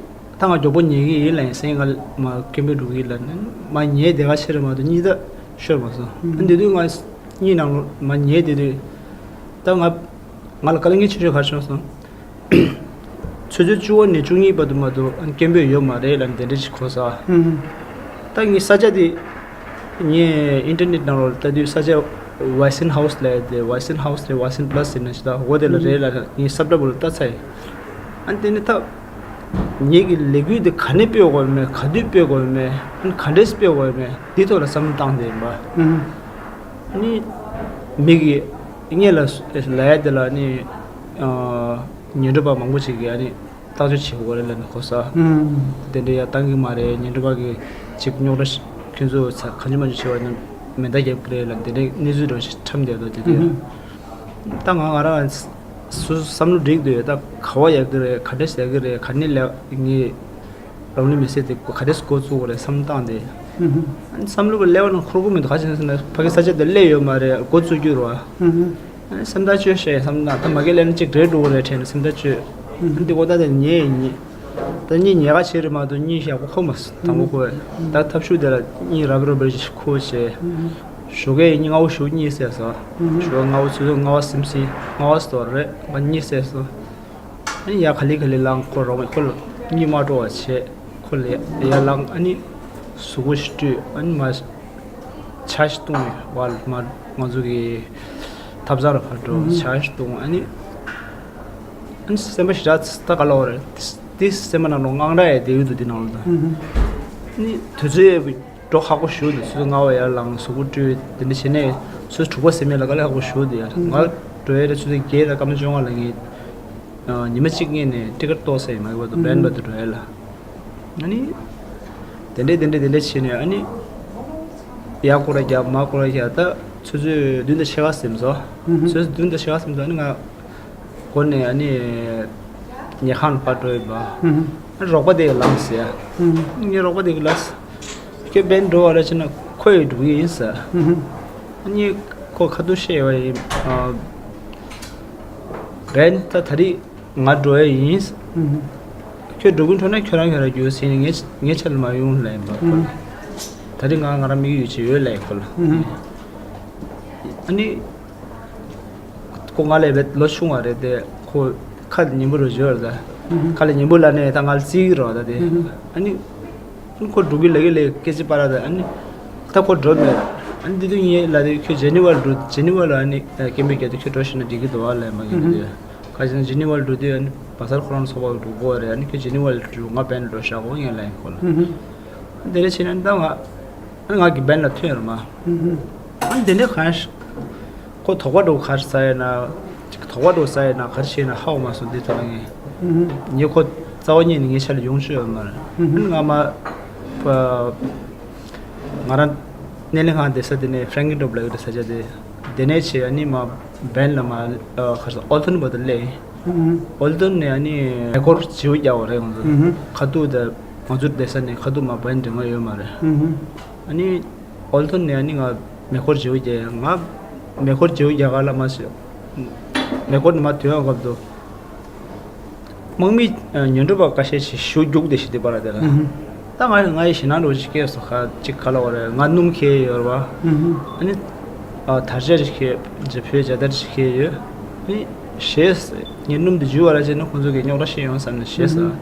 ང་མགྱོགས་པོ་ཉལ་གི་ཡིན་ལབ་ཡིན་སེང་ང་མ་སྐད་འབོད་འགྲོ་གི་ལབ་ནས་མ་ཉལ་བསྡད་ག་ཕྱིར་མ་གཏོགས་གཉིད་ད་ཤོར་མ་སོང་། ཨ་ནི་དེ་དུས་ང་གཉིད་ནང་ལོགས་མ་ཉལ་བསྡད་དུས་ད་ང་ང་ལ་དཀའ་ལས་ངན་ཆེ་ཤོས་ག་རེ་བྱུང་སོང་། ཆུ་ཚོད་བཅུ་པ་ནས་བཅུ་གཉིས་བར་དུ་མ་གཏོགས་ཨ་ནི་སྐད་འབོད་ཡོད་མ་རེད་ལབ་ནས་དེ་འདྲ་ཞིག་གོ་ས། ད་ངའི་ས་ཆ་དེ་ངས་ཨིན་ཊར་ནེཊ་ནང་ལོགས་ལ་ལྟ་དུས་ས་ཆ་Weissen House ལབ་ཡ་དེ་Weissen House རེད། Weissen Platz ཟེར་ན་ཞིག་ད་འོ་དེ་ལ་རེད་ལབ་ངས་ས་བཀྲ་པོ་ལ་ལྟ་ཚར་ཡིན། ཨ་ནི་དེ་ནས་ད་ངེད་ཀྱི་ལས་འགུལ་འདི་ག་ནས་སྤེལ་དགོས་མེད། ག་དུས་སྤེལ་དགོས་མེད། ཨ་ནི་ག་འདྲས་སྤེལ་དགོས་མེད། འདི་ཐོག་ལ་བསམ་བློ་བཏང་བསྡད་ཡིན་པ། ཨ་ནི་མི་གི་སྔོན་ལ་ལབ་ཡ་དེ་ལ་ཨ་ནི་ཉེ་འགྲོ་པ་མང་པོ་ཞིག་གིས་ཨ་ནི་བརྟག་དཔྱད་བྱེད་དགོས་རེད་ལབ་ནས་གོ་ས། དེ་འདྲ་ཡ་བཏང་གི་མ་རེད། ཉེ་འགྲོ་པ་གི་ཅིག་རྙོག་དྲ་ཁྱོད་ཚོ་ཚ་གང་བྱུང་མང་བྱུང་བྱེད་པ་ནི་མེ་མདའ་རྒྱབ་ཀྱི་རེད་ལབ་དེ་འདྲའི་གནས་ཚུལ་འདྲ་ཞིག་ཁྲམ་བསྡད་འདུག་དེ་དུས་ད་ང་ང་རང་སོ་སོ་བསམ་བློ་འགྲིག་འདུག་ད་ག་བ་ཡག་གི་རེད། ག་འདྲ་ཟེར་གི་རེད། ག་ནས་ལས་ངས་རང་ལུས་མེ་སྲེག་དེ་ག་འདྲས་འགོ་བཙུགས་དགོས་རེད་བསམ་བཏང་སྟེ། ཨ་ནི་བསམ་བློ་གི་སླེབས་པ་ནང་འཁོར་གི་མི་འདུག་ག་ཅི་ཟེར་ན་ཕ་གི་ས་ཆ་དེ་སླེབས་ཡོད་མ་རེད། འགོ་བཙུགས་རྒྱུ་རེད་བ། ཨ་ནི་སེམས་ཐག་ཆོད་བྱས་བསམ་ན་ད་མ་གི་ལན་གཅིག་རེད་འགྲོ་གི་རེད་དྲན་ནས་སེམས་ཐག་ཆོད། ཨ་ནི་འདི་གོ་ད་དེ་ཉལ་ཡིན་ཉལ། ད་གཉིད་ཉལ་ག་བྱེད་རེད་མ་གཏོགས་གཉིད་ཡག་པོ་ཁོ་མ་སོང་དང་པོ་ཁོ། ད་ཐབས་ཤུགས་དེ་ལ་གཉིད་རབ་རབ་རེ་ཞིག་ཁོ་བྱས། ཞོགས་ཀས་གཉིད་སྔ་བོ་ཞོགས་གཉིད་སད་སོང་། ཞོགས་སྔ་བོ་ཆུ་ཚོད་ལྔ་པ་ཟིན་ཟིན་ལྔ་པ་ཙམ་རེད་ང་གཉིད་སད་སོང་། ཨ་ནི་ཡར་ག་ལེ་ག་ལེ་ལངས་ཁོ་རོགས་ཁོ་ལ་གཉིད་མ་སྤྲོ་བ་བྱས། ཁོ་ལ་ཡར་ལངས་ཨ་ནི་གཟུགས་པོ་ཞིག་བཀྲུས། ཨ་ནི་མ་ཇ་ཞིག་བཏུང་ནས་བ་མ་ང་ཚོ་གི་ཐབ་ཚང་ལ་ཕར་འགྲོ་ཇ་ཞིག་བཏུང་ཨ་ནི་ཨ་ནི་སེམས་པ་ཞེ་དྲག་ད་ག་ལ་བ་རེད། དེ་སེམས་པ་ནང་ལ་དངངས་སྐྲག་ཡང་བསྡད་ཡོད་འདུག་དེ་ནང་ལ་ད་ཨ་ནི་དུས་ཚོད་འགྲོ་ཁག་པོ་ཞུ་འདུག་ཆུ་ཚོད་ལྔ་པ་ཡར་ལངས་གཟུགས་པོ་བཀྲུས་དེ་འདྲ་བྱས་ནས་ཆུ་ཚོད་དྲུག་པ་ཟིན་མེད་ལ་དཀའ་ལས་ཁག་པོ་ཞུ་འདུག་ཡ་ང་འགྲོ་ཡ་ད་ཆུ་ཚོད་བརྒྱད་དང་སྐར་མ་བཅོ་ལྔ་ལ་ངས་ཉི་མ་གཅིག་སྔོན་ནས་ཊི་ཀེ་ཊི་གཏོང་ས་ཡིན། མ་གི་བར་དུ་བྷན་བར་དུ་འགྲོ་ཡ་ལ་ཨ་ནི་དེ་འདྲས་དེ་འདྲས་དེ་འདྲས་བྱས་ནས་ཨ་ནི་ཡར་སྐོར་ར་རྒྱབ་མར་སྐོར་ར་རྒྱབ་ད་ཆུ་ཚོད་བདུན་དང་ཕྱེད་ཀ་ཟིན་སོང་། ཆུ་ཚོད་བདུན་དང་ཕྱེད་ཀ་ཟིན་སོང་། ཨ་ནི་ང་སྒོ་ནས་ཨ་ནི་ཉལ་ཁང་ལ་ཕར་འགྲོ་ཡིན་པ། ཨ་ནི་རོགས་པ་དེ་ལངས་ཟེར། ཨ་ནི་རོགས་པ་དེ་གིས་ལབ་ཁྱོད་བྷན་འགྲོ་བ་ར་ཕྱིན་ན་ཁོ་ཡི་འགྲོ་གི་ཡིན་ཟེར། ཨ་ནི་ཁོ་ཁ་ཐུག་བཤད་ཡོད་པ་ཡིན། བྷན་ད་ད་རེས་ང་འགྲོ་ཡ་ཡིན། ཁྱོད་འགྲོ་གི་འགྲོ་ན་ཁྱོད་རང་ཁྱོད་རང་རྒྱུགས་ཟེར་ནས་ངའི་ངའི་ཆ་ལ་མ་ཡོང་ལབ་ཡིན་པ། ད་རེས་ང་ང་རང་དམིགས་ཡུལ་ཅིག་ཡོད་ལབ་ཡིན་ཁོ་ལ། ཨ་ནི། ཁོ་ང་ལས་བེད་ལོ་ཆུང་བ་རེད་དེ་ཁོ་ཁ་ལ་ཉན་པོ་རུ་འབྱོར་ད། ཁ་ལ་ཉན་པོ་ལ་ནས་ད་ང་ལ་རྩིས་ཀྱི་རོགས་ད་དེ། ཨ་ནི། ཁོ་འགྲོ་གི་ལ་གི་ལས་སྐད་ཆ་པ་ར་ད་ཨ་ནི། ད་ཁོ་འགྲོ་མེད། ཨ་ནི་དེ་དུས་ངས་ལ་དེ་ཁྱོད་ཇེ་ནི་ཝ་ལ་འགྲོ་ཇེ་ནི་ཝ་ལ་ཨ་ནི་སྐད་འབོད་རྒྱག་དུས་ཁྱོད་འགྲོ་ཤེས་ན་འགྲིག་གི་འདུག་ཨ་ལས་མ་གི་འདུག་དེ། ཁ་ཅིག་ཇེ་ནི་ཝ་ལ་འགྲོ་དུས་ཨ་ནི་བ་སར་ཁོ་རང་ཚོགས་པ་འགྲོ་དགོས་རེད། ཨ་ནི་ཁྱོད་ཇེ་ནི་ཝ་ལ་འགྲོ་ང་བྷན་ལ་འགྲོ་ཤག་གོ་ངས་ལ་ཡིན་ཁོ་ལ། དེ་འདྲ་བྱས་ན་ད་ང་ཨ་ནི་ང་གི་བྷན་ལ་ཐོན་ར་མ། ཨ་ནི་དེ་འདྲ་གང་ཤ་ཁོ་དོགས་པ་འགྲོ་ག་རེ་ཟ་ཡིན་ན་ཅིག་དོགས་པ་འགྲོ་ཟ་ཡིན་ན་ག་རེ་བྱས་ན་ཧ་གོ་མ་སོང་འདི་ཐོག་ལ་ངས་ངས་ཁོ་རྩ་བ་ཉིད་ནས་ངའི་ཆ་ལ་ཡོང་ཤོས་ཡོད་མ་རེད། ཨ་ནི་ང་མ་ང་རང་ སྣེ་ལེན་ཁང་བསྡད་ས་དེ་ནས་ཧྥྲན་ཀེན་ཊོབ་ལབ་ཀྱི་རེད་ས་ཆ་དེ། དེ་ནས་བྱས་ཨ་ནི་མ་བན་ལ་མ་ཨ་ག་རེ་ཟེར་ཨོལ་ཐོན་བར་དུ་སླེབས། ཨོལ་ཐོན་ནས་ཨ་ནི་མེ་འཁོར་བརྗེ་པོ་རྒྱག་པ་རེད་ང་ཚོ། ཁ་ཐུག་དེ་ང་ཚོ་བསྡད་ས་ནས་ཁ་ཐུག་མ་བན་འདྲེ་ང་ཡོད་མ་རེད། ཨ་ནི་ཨོལ་ཐོན་ནས་ཨ་ནི་ང་མེ་འཁོར་བརྗེ་པོ་རྒྱག་ང་མེ་འཁོར་བརྗེ་པོ་རྒྱག་ག་ལ་མ་ཤེས། མེ་འཁོར་ནས་མ་ཐོན་ཡོང་སྐབས་དུ། དམག་མི་ཨ་ཉོན་སྒྲུབ་པ་ཁ་ཤས་ཤིག་ཞུ་རྒྱུགས་ཏེ་ཞིག་དེ་པར་དེ་ལ། ཨུ་ཧུ། ད་ང་ང་ཡི་ཞེད་སྣང་འདྲ་བོ་ཞིག་སྐྱེས་སོང་ཁ་ཅིག་ག་ལ་བ་རེད། ང་སྣུམ་ཁྱེར་ཡོད་རེད་བ། ཨུ་ཧུ། ཨ་ནི་ཨ་དར་ཆ་ཞིག་ཁྱེར་ཇེ་ཕོའི་ཇ་དར་ཞིག་ཁྱེར་ཡོད། ཨ་ནི་ཞེས་ངས་སྣུམ་དེ་འཇུ་བ་ར་བྱས་ན་ཁོང་ཚོ་གི་རྙོག་དྲ་ཤེས་ཡོང་བསམ་ནས་ཞེས་ཨུ་ཧུ།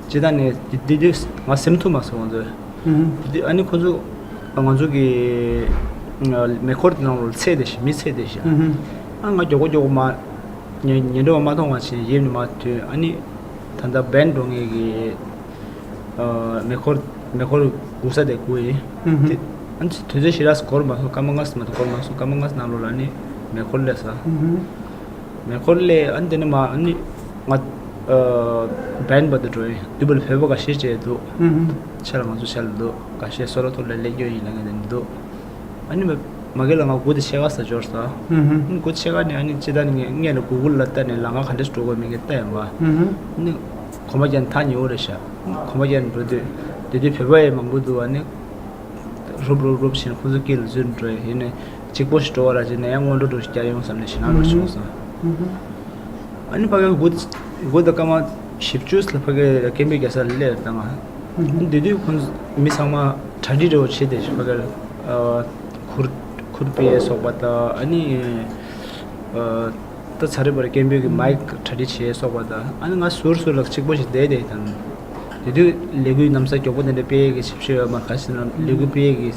ཇི་ལྟར་ནས་འདི་འདི་འདི་ང་སེམས་ཐུབ་མ་སོང་ཁོང་ཚོས། ཨུ་ཧུ། དེ་ཨ་ནི་ཁོ་ཚོ་ང་ཚོ་གི་མེ་འཁོར་དེ་ནང་ལ་ཚད་དེ་ཞིག་མི་ཚད་དེ་ཞིག་ཨུ་ཧུ། ཨ་ང་མགྱོགས་པོ་མགྱོགས་པོ་མ་ཉེ་ཉེ་འགྲོ་བ་མ་མཐོང་བ་བྱས་ཡེབ་ནས་མ་ཐོན། ཨ་ནི་ད་ལྟ་བན་འགྲོ་ངེས་ཀྱི་ཨ་མེ་འཁོར་མེ་འཁོར་སྒུག་ས་དེ་སྒུག་ཡིན། ཨུ་ཧུ། དེ་ཨ་ནི་དུས་ཚོད་ཞེ་དྲག་འགོར་མ་སོང་། སྐར་མ་ལྔ་ཙམ་མ་གཏོགས་འགོར་མ་སོང་། སྐར་མ་ལྔ་ཙམ་ནང་ལོགས་ལ་ཨ་ནི་མེ་འཁོར་སླེབས་ས། ཨུ་ཧུ། མེ་འཁོར་སླེབས། ཨ་ནི་དེ་ནས་མ་ཨ་ནི་ང་ཨ་བན་བར་དུ་འགྲོ་ཡིན། འདི་བར་བོད་པ་འགའ་ཤས་བྱས་འདུག་ཨུ་ཧུ། ཆ་ལ་ང་ཚོ་ཆ་ལ་འདུག་འགའ་ཤས་སོ་ལོ་ཐོར་ལ་སླེབས་རྒྱུ་ཡིན་ལབ་མཁན་དེ་འདུག་ཨ་ནི་མ་མ་གི་ལ་ང་དགུ་དེ་ཕྱེད་ཀ་ས་འབྱོར་སོང་། ཨུ་ཧུ། ཨ་ནི་དགུ་ཕྱེད་ཀ་ནས་ཨ་ནི་སྤྱི་བཏང་ནས་ངས་ལ་གུ་གུལ་ལ་བལྟས་ནས་ལམ་ཁ་ག་འདྲས་འགྲོ་དགོས་མིན་གྱི་བལྟས་ཡིན་པ། ཨུ་ཧུ། ཨ་ནི་གོམ་པ་རྒྱག་ཐག་ཉེ་བོ་རེད་ཤག་གོམ་པ་རྒྱག་འགྲོ་དུས་དེ་དུས་བོད་པ་ཡང་མང་པོ་འདུག་ཨ་ནི་རུབ་རུབ་རུབ་བྱས་ནས་ཁོ་ཚོ་དཀྱིལ་ལ་འཛུལ་འགྲོ་ཡ་ཡིན་ནས་གཅིག་པོ་ཞིག་འགྲོ་བ་ར་བྱས་ནས་ཡང་སྔོན་འགྲོ་འགྲོ་ཞིག་རྒྱག་ཡོང་བསམ་ནས་ཞེད་སྣང་འགྲོ་བྱུང་སོང་། ཨ་ནི་ཕ་གིར་དགུ་དགུ་དང་སྐར་མ་བཞི་བཅུ་ལ་ཕ་གིར་ཀེམ་པིང་རྒྱག་ས་ལ་སླེབས་དང་། ཨ་ནི་དེ་དུས་ཁོ་ཚོ་མི་ཚང་མ་གྲ་སྒྲིག་འདྲ་བོ་བྱས་ཏེ་ཕ་གིར་ཨ་ཁུར་ཁུར་པའི་སོགས་པ་དང་ཨ་ནི་ཨ། ད་ཚ་རེ་བར་སྐད་འབོད་ཀྱི་མའིག་གྲ་སྒྲིག་བྱས་སོགས་པ་དང་ཨ་ནི་ང་ཟུར་ཟུར་ལ་གཅིག་པོ་ཞིག་བསྡད་བསྡད་དང་། དེ་དུས་ལས་འགུལ་གནམ་ས་མགྱོགས་པོ་དེ་འདྲ་སྤེལ་ཡས་ཀྱི་ཞིབ་བཤེར་ཡོད་མ་ག་ཞིག་ན་ལས་འགུལ་སྤེལ་ཡས་ཀྱི་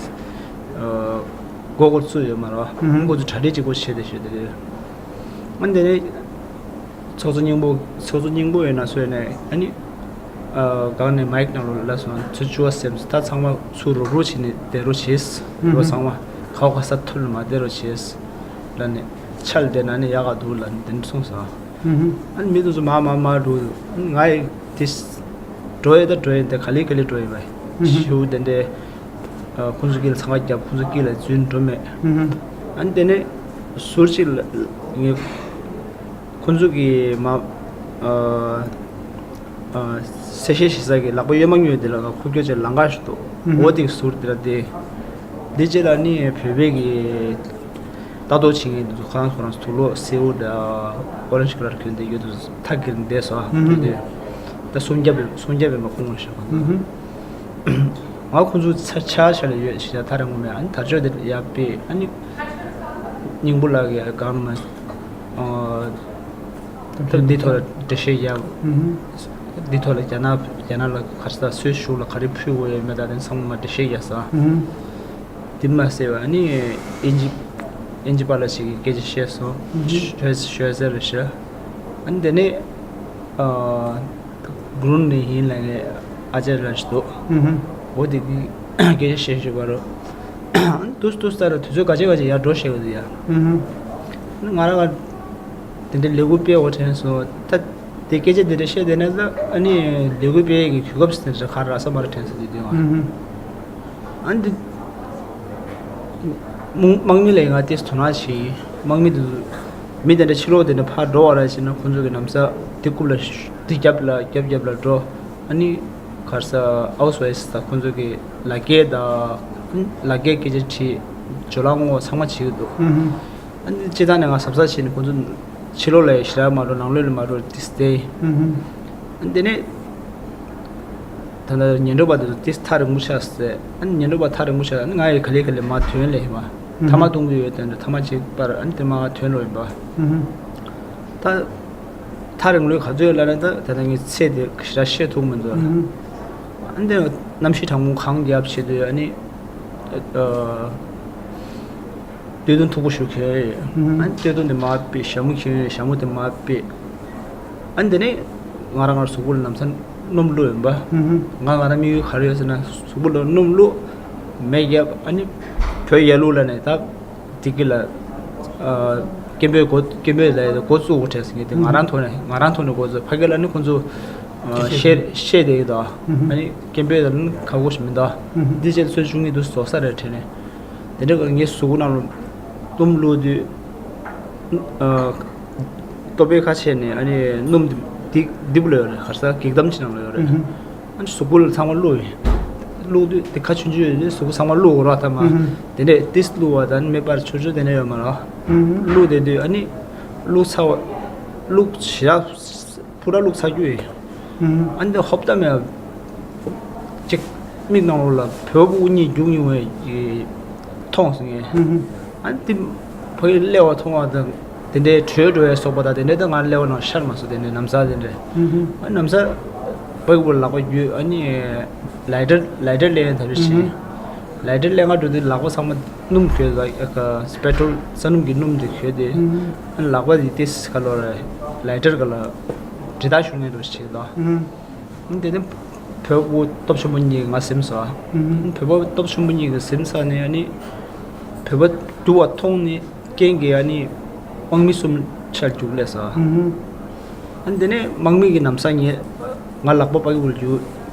སྒོ་སྒོར་བཙུགས་ཡོད་མ་རེད། ཁོ་ཚོ་གྲ་སྒྲིག་གཅིག་པོ་བྱས་བསྡད་ཞོད་དེ་དུས་ཨ་ནི་དེ་ནས་ཚོགས་གཙོ་སྙིང་པོ་ཚོགས་གཙོ་སྙིང་པོ་ཡོད་ན་སོས་ནས་ཨ་ནི་སྒང་ནས་མའིག་ནང་ལོགས་ལ་སོང་ཚུར་བཅུག་པ་སེམས་ད་ཚང་མ་ཚུར་རུབ་རུབ་བྱས་ནས་བསྡད་རོགས་བྱས། རོ་ཚང་མ་ག་བ་ག་ས་ཐུར་ལ་མ་བསྡད་རོགས་བྱས། ལ་ནི་ཆ་ལ་བསྡད་ན་ནི་ཡག་ག་འདུག་ལ་ནི་དེ་འདྲ་གསུངས་སོང་། ཨ་ནི་མི་དེ་ཚོ་མར་མར་མར་འགྲོ། ང་ཡི་དེ་འགྲོ་ཡི་ད་འགྲོ་ཡི་དེ་ག་ལེ་ག་ལེ་འགྲོ་ཡི་བས་ཞུ་དེ་འདྲའི་ཁོང་ཚོ་དཀྱིལ་འཚང་ཁ་རྒྱབ་ཁོང་ཚོ་དཀྱིལ་ལ་འཛུལ་འགྲོ་མེད། ཨ་ནི་དེ་ནས་ཟུར་གཅིག་ལ་ངས་ཁོང་ཚོ་གི་མ་ཨ་ཨ་གསལ་བཤད་བྱེད་ས་གི་ལག་པ་གཡོན་མ་གཡོན་དེ་ལ་ང་ཁུག་ཀྱོག་ཅིག་ལང་ཀ་ཞིག་འདུག་འོ་དེ་གི་ཟུར་དེ་ལ་བསྡད། འདི་རྗེས་ལ་ནི་བོད་པའི་གི་ལྟ་རྟོག་བྱེད་མཁན་དེ་ཚོ་ཁོ་རང་ཚོ་རང་ཚོ་དུག་ལོག་སེའུ་འདྲ་ཨོ་རེན་ཇི་ཀ་ལར་གྱོན་བསྡད་ཡོད་དུས་ཐག་གིར་བསྡད་སོང་། ཨ་ནི་ད་སུམ་བརྒྱ་བའི་སུམ་བརྒྱ་བའི་མ་ཁུངས་ཞིག་ང་ཁོང་ཚོ་ཚ་ཆ་ཆ་ལ་ཡོད་ཞེས་ཐག་རིང་པོ་མེད། ཨ་ནི་དར་ལྕོག་དེ་ཡར་སྤེལ། ཨ་ནི་སྙིང་པོ་ལགས་ཀྱི་སྒང་ནས་ཨ་ད་འདི་ཐོག་ལ་འགྲེལ་བཤད་ཡག་འདི་ཐོག་ལ་རྒྱ་ནག་རྒྱ་ནག་ལ་ག་རེ་ཟ་སོའི་གཞུང་ལ་ག་རེ་ཕུལ་དགོས་ཡོད་མེད་ད་དེ་ཚང་མ་འགྲེལ་བཤད་ཡག་ས། དེ་མ་ཟད་པ་ནི་ཨིན་ཇི་ཨིན་ཇི་པ་ལགས་ཤིག་གིས་སྐད་ཆ་བཤད་སོང་། ཞོལ་ཞོལ་ཟེར་རེད་ཤག་ཨ་ནི་དེ་ནས་ཨ་གུ་རུ་ནས་ཡིན་ལབ་མཁན་ཨ་ཅར་ལགས་ཤིག་འདུག་འོ་དེ་གིས་སྐད་ཆ་བཤད་བཞིན་པ་རུ་ཨ་ནི་ཏུས་ཏུས་ལྟར་དུས་ཚོད་ག་ཚོད་ག་ཚོད་ཡར་འགྲོ་ཤེས་པ་དེ་ཡ། ང་རང་ང་དེ་འདྲའི་ལས་འགུལ་སྤེལ་འོ་དྲན་སོང་ད། དེ་སྐད་ཆ་འདི་འདྲ་བཤད་བསྡད་ན་ད་ཨ་ནི་ལས་འགུལ་སྤེལ་ཡས་ཀྱི་གོ་སྐབས་དེ་འདྲ་ག་རེ་རག་ས་མ་རེད་དྲན་སོང་དེ་དུས་ཨ། ཨ་ནི་དམག་མི་ལ་ཡང་ང་ཏོག་ཙམ་དོ་སྣང་བྱེད་ཡིན། དམག་མི་དེ་ཚོ་མི་དེ་འདྲ་ཕྱི་ལོགས་དེ་འདྲ་ཕར་འགྲོ་བ་ར་བྱས་ན་ཁོང་ཚོ་གི་ལམ་སང་དེ་རྐུབ་ལ་དེ་རྒྱབ་ལ་རྒྱབ་རྒྱབ་ལ་འགྲོ། ཨ་ནི་ག་རེ་ཟ་ཨའུ་སི་ཝའེ་སི་དང་ཁོང་ཚོ་གི་ལག་འཁྱེར་དང་ལག་འཁྱེར་སྐད་ཆ་དྲིས། ཇོ་ལགས་ངོ་ཚང་མ་བྱེད་ཀྱི་འདུག་ཨ་ནི་སྤྱིར་བཏང་ནས་ང་གཟབ་གཟབ་བྱས་ནས་ཁོང་ཚོ་ཕྱི་ལོགས་ལ་ཞེ་དྲག་མ་འགྲོ། ནང་ལོགས་ལ་མ་འགྲོ་ཏོག་ཙམ་བསྡད་ཡིན། ཨ་ནི་དེ་ནས་ད་ལྟ་ཉེ་འགྲོ་པ་དེ་ཚོ་ཏོག་ཙམ་ཐག་རིང་པོ་ཆགས་ཟེར། ཨ་ནི་ཉེ་འགྲོ་པ་ཐག་རིང་པོ་ཆགས། ཨ་ནི་ང་ཡི་ག་ལེ་ག་ལེ་མར་ཐོན་ལེ་ཡིན་པ། ཐ་མག་གཏོང་གི་ཡོད་དོན་དུ་ཐ་མག་ཅིག་པར་ཨ་ནི་དེ་མར་ཐོན་རོགས་ཡིན་པ། ད་ཐག་རིང་ལོས་ག་ཚོད་ལབ་ན་ད་ད་ལྟ་ངའི་ཚད་དེ་ཞེ་དྲག་བཤད་ཐུབ་མི་འདུག་ཨ་ནི་དེ་གནམ་གཤིས་གྲང་མོ་གངས་རྒྱབ་བྱེད་དུས་ཨ་ནི་ཨ། སྟོད་ཐུང་མཐུག་པོ་ཞིག་གྱོན་ཡོད། ཨ་ནི་སྟོད་ཐུང་དེ་མར་ཕུད། ཞྭ་མོ་གྱོན་ཡོད། ཞྭ་མོ་དེ་མར་ཕུད། ཨ་ནི་དེ་ནས་ང་རང་ང་གཟུགས་པོ་ལ་ལམ་སང་སྣུམ་བླུགས་ཡོད་པ། ང་ང་རང་དམིགས་ཡུལ་ག་རེ་ཡོད་ཟེར་ན་གཟུགས་པོ་ལ་སྣུམ་བླུགས། མེ་བརྒྱབ། ཨ་ནི་བོད་ཡར་ལུག་ལ་ནས་ད་དེ་གི་ལ་སྐད་འབོད་འགོ་སྐད་འབོད་ལ་འགོ་བཙུགས་དགོས་དྲན་སོང་། ངས་དེ་ང་རང་ཐོག་ནས་ང་རང་ཐོག་ནས་འགོ་བཙུགས། ཕ་གི་ལ་ནི་ཁོང་ཚོ་བཤད་བཤད་བསྡད་ཡོད་དོ། ཨ་ནི་སྐད་འབོད་ལ་ནི་ག་གོ་ཞིག་མི་འདུག་འདི་བྱས་ཚོད་བཅུག་ངེས་འདུག་རྫོགས་ས་རེད་དྲན་ནས། དེ་འདྲ་གི་ངའི་གཟུགས་པོ་ནང་ལ་སྣུམ་བླུགས་དུས། ཨ། ལྟོ་ཕད་ཁ་ཕྱེ་ནས་ཨ་ནི་སྣུམ་འདི་འདི་འདི་བླུགས་ཡོད་རེད། ག་རེ་ཟེར། གེག་དམ་ཅིག་ནང་ལ་ཡོད་རེད། ཨ་ནི་གཟུགས་པོ་ལ་ཚང་མ་བླུགས་ཡོད། བླུགས་དུས་དེ་ཁ་ཆུང་ཆུང་ཡོད་དུས་གཟུགས་པོ་ཚང་མ་བླུགས་དགོས་ར། ཐ་མ་དེ་འདྲས་ཏིས་བླུགས་པ་དང་མེ་འབར་ཆུ་ཆུ་དེ་འདྲས་ཡོད་མ་རེད། བླུགས་དེ་དུས་ཨ་ནི་བླུགས་ཚར་བ། བླུགས་ཞེ་དྲག་ཕུ་ར་བླུགས་ཚར་རྒྱུ་ཡིན། ཨ་ནི་ཧོབ་ཏ་མེད་ཅིག་མིག་ནང་ལོགས་ལ་བོད་ཕྲུག་གཉིས་རྒྱུག་ཡོང་བའི་མཐོང་སོང་ངས། ཨ་ནི་དེ་ཕ་གི་སླེབས་པ་མཐོང་བ་དང་དེ་འདྲའི་བྲོས་འགྲོ་བའི་སོགས་པ་དང་དེ་འདྲའི་ད་ང་སླེབས་པ་ནང་ཤར་མ་སོང་། དེ་འདྲའི་ན་བཟའ་དེ་འདྲའི། ཨ་ནི་ན་བཟའ་ཕ་གི་བུ་ལག་པ་གཡུག་ཨ་ནི་ལའི་ཊར་ལའི་ཊར་ལེན་ཐབས་ཤེས་བྱས། ལའི་ཊར་ལེན་ག་འགྲོ་དུས་ལག་པ་ཚང་མ་སྣུམ་གྱོན་ལ་ཨ་ཀ་སི་པེ་ཊོལ་ས་སྣུམ་གྱི་སྣུམ་དེ་གྱོན་ཏེ། ཨ་ནི་ལག་པ་དེ་ཏིས་ག་ལོ་རེད། ལའི་ཊར་ག་ལ་འདྲེ་ལྟ་ཞུ་ངེས་འགྲོ་བྱེད་ལ། ཨ་ནི་དེ་ནས་བོད་ཕྲུག་སྟོབས་ཆེན་པོ་གཉིས་ང་སེམས་ས། ཨ་ནི་བོད་པ་སྟོབས་ཆེན་པོ་གཉིས་ཀྱི་སེམས་ས་ནས་ཨ་ནི་བོད་པ་རྒྱུག་པ་མཐོང་ནས་རྐྱེན་གྱིས་ཨ་ནི་དམག་མི་གསུམ་ཆར་རྒྱུག་སླེབས་ས། ཨ་ནི་དེ་ནས་དམག་མི་གི་ན་བཟའ་ངས་ང་ལག་པ་ཕ་གི་བུ་ལ་རྒྱུག་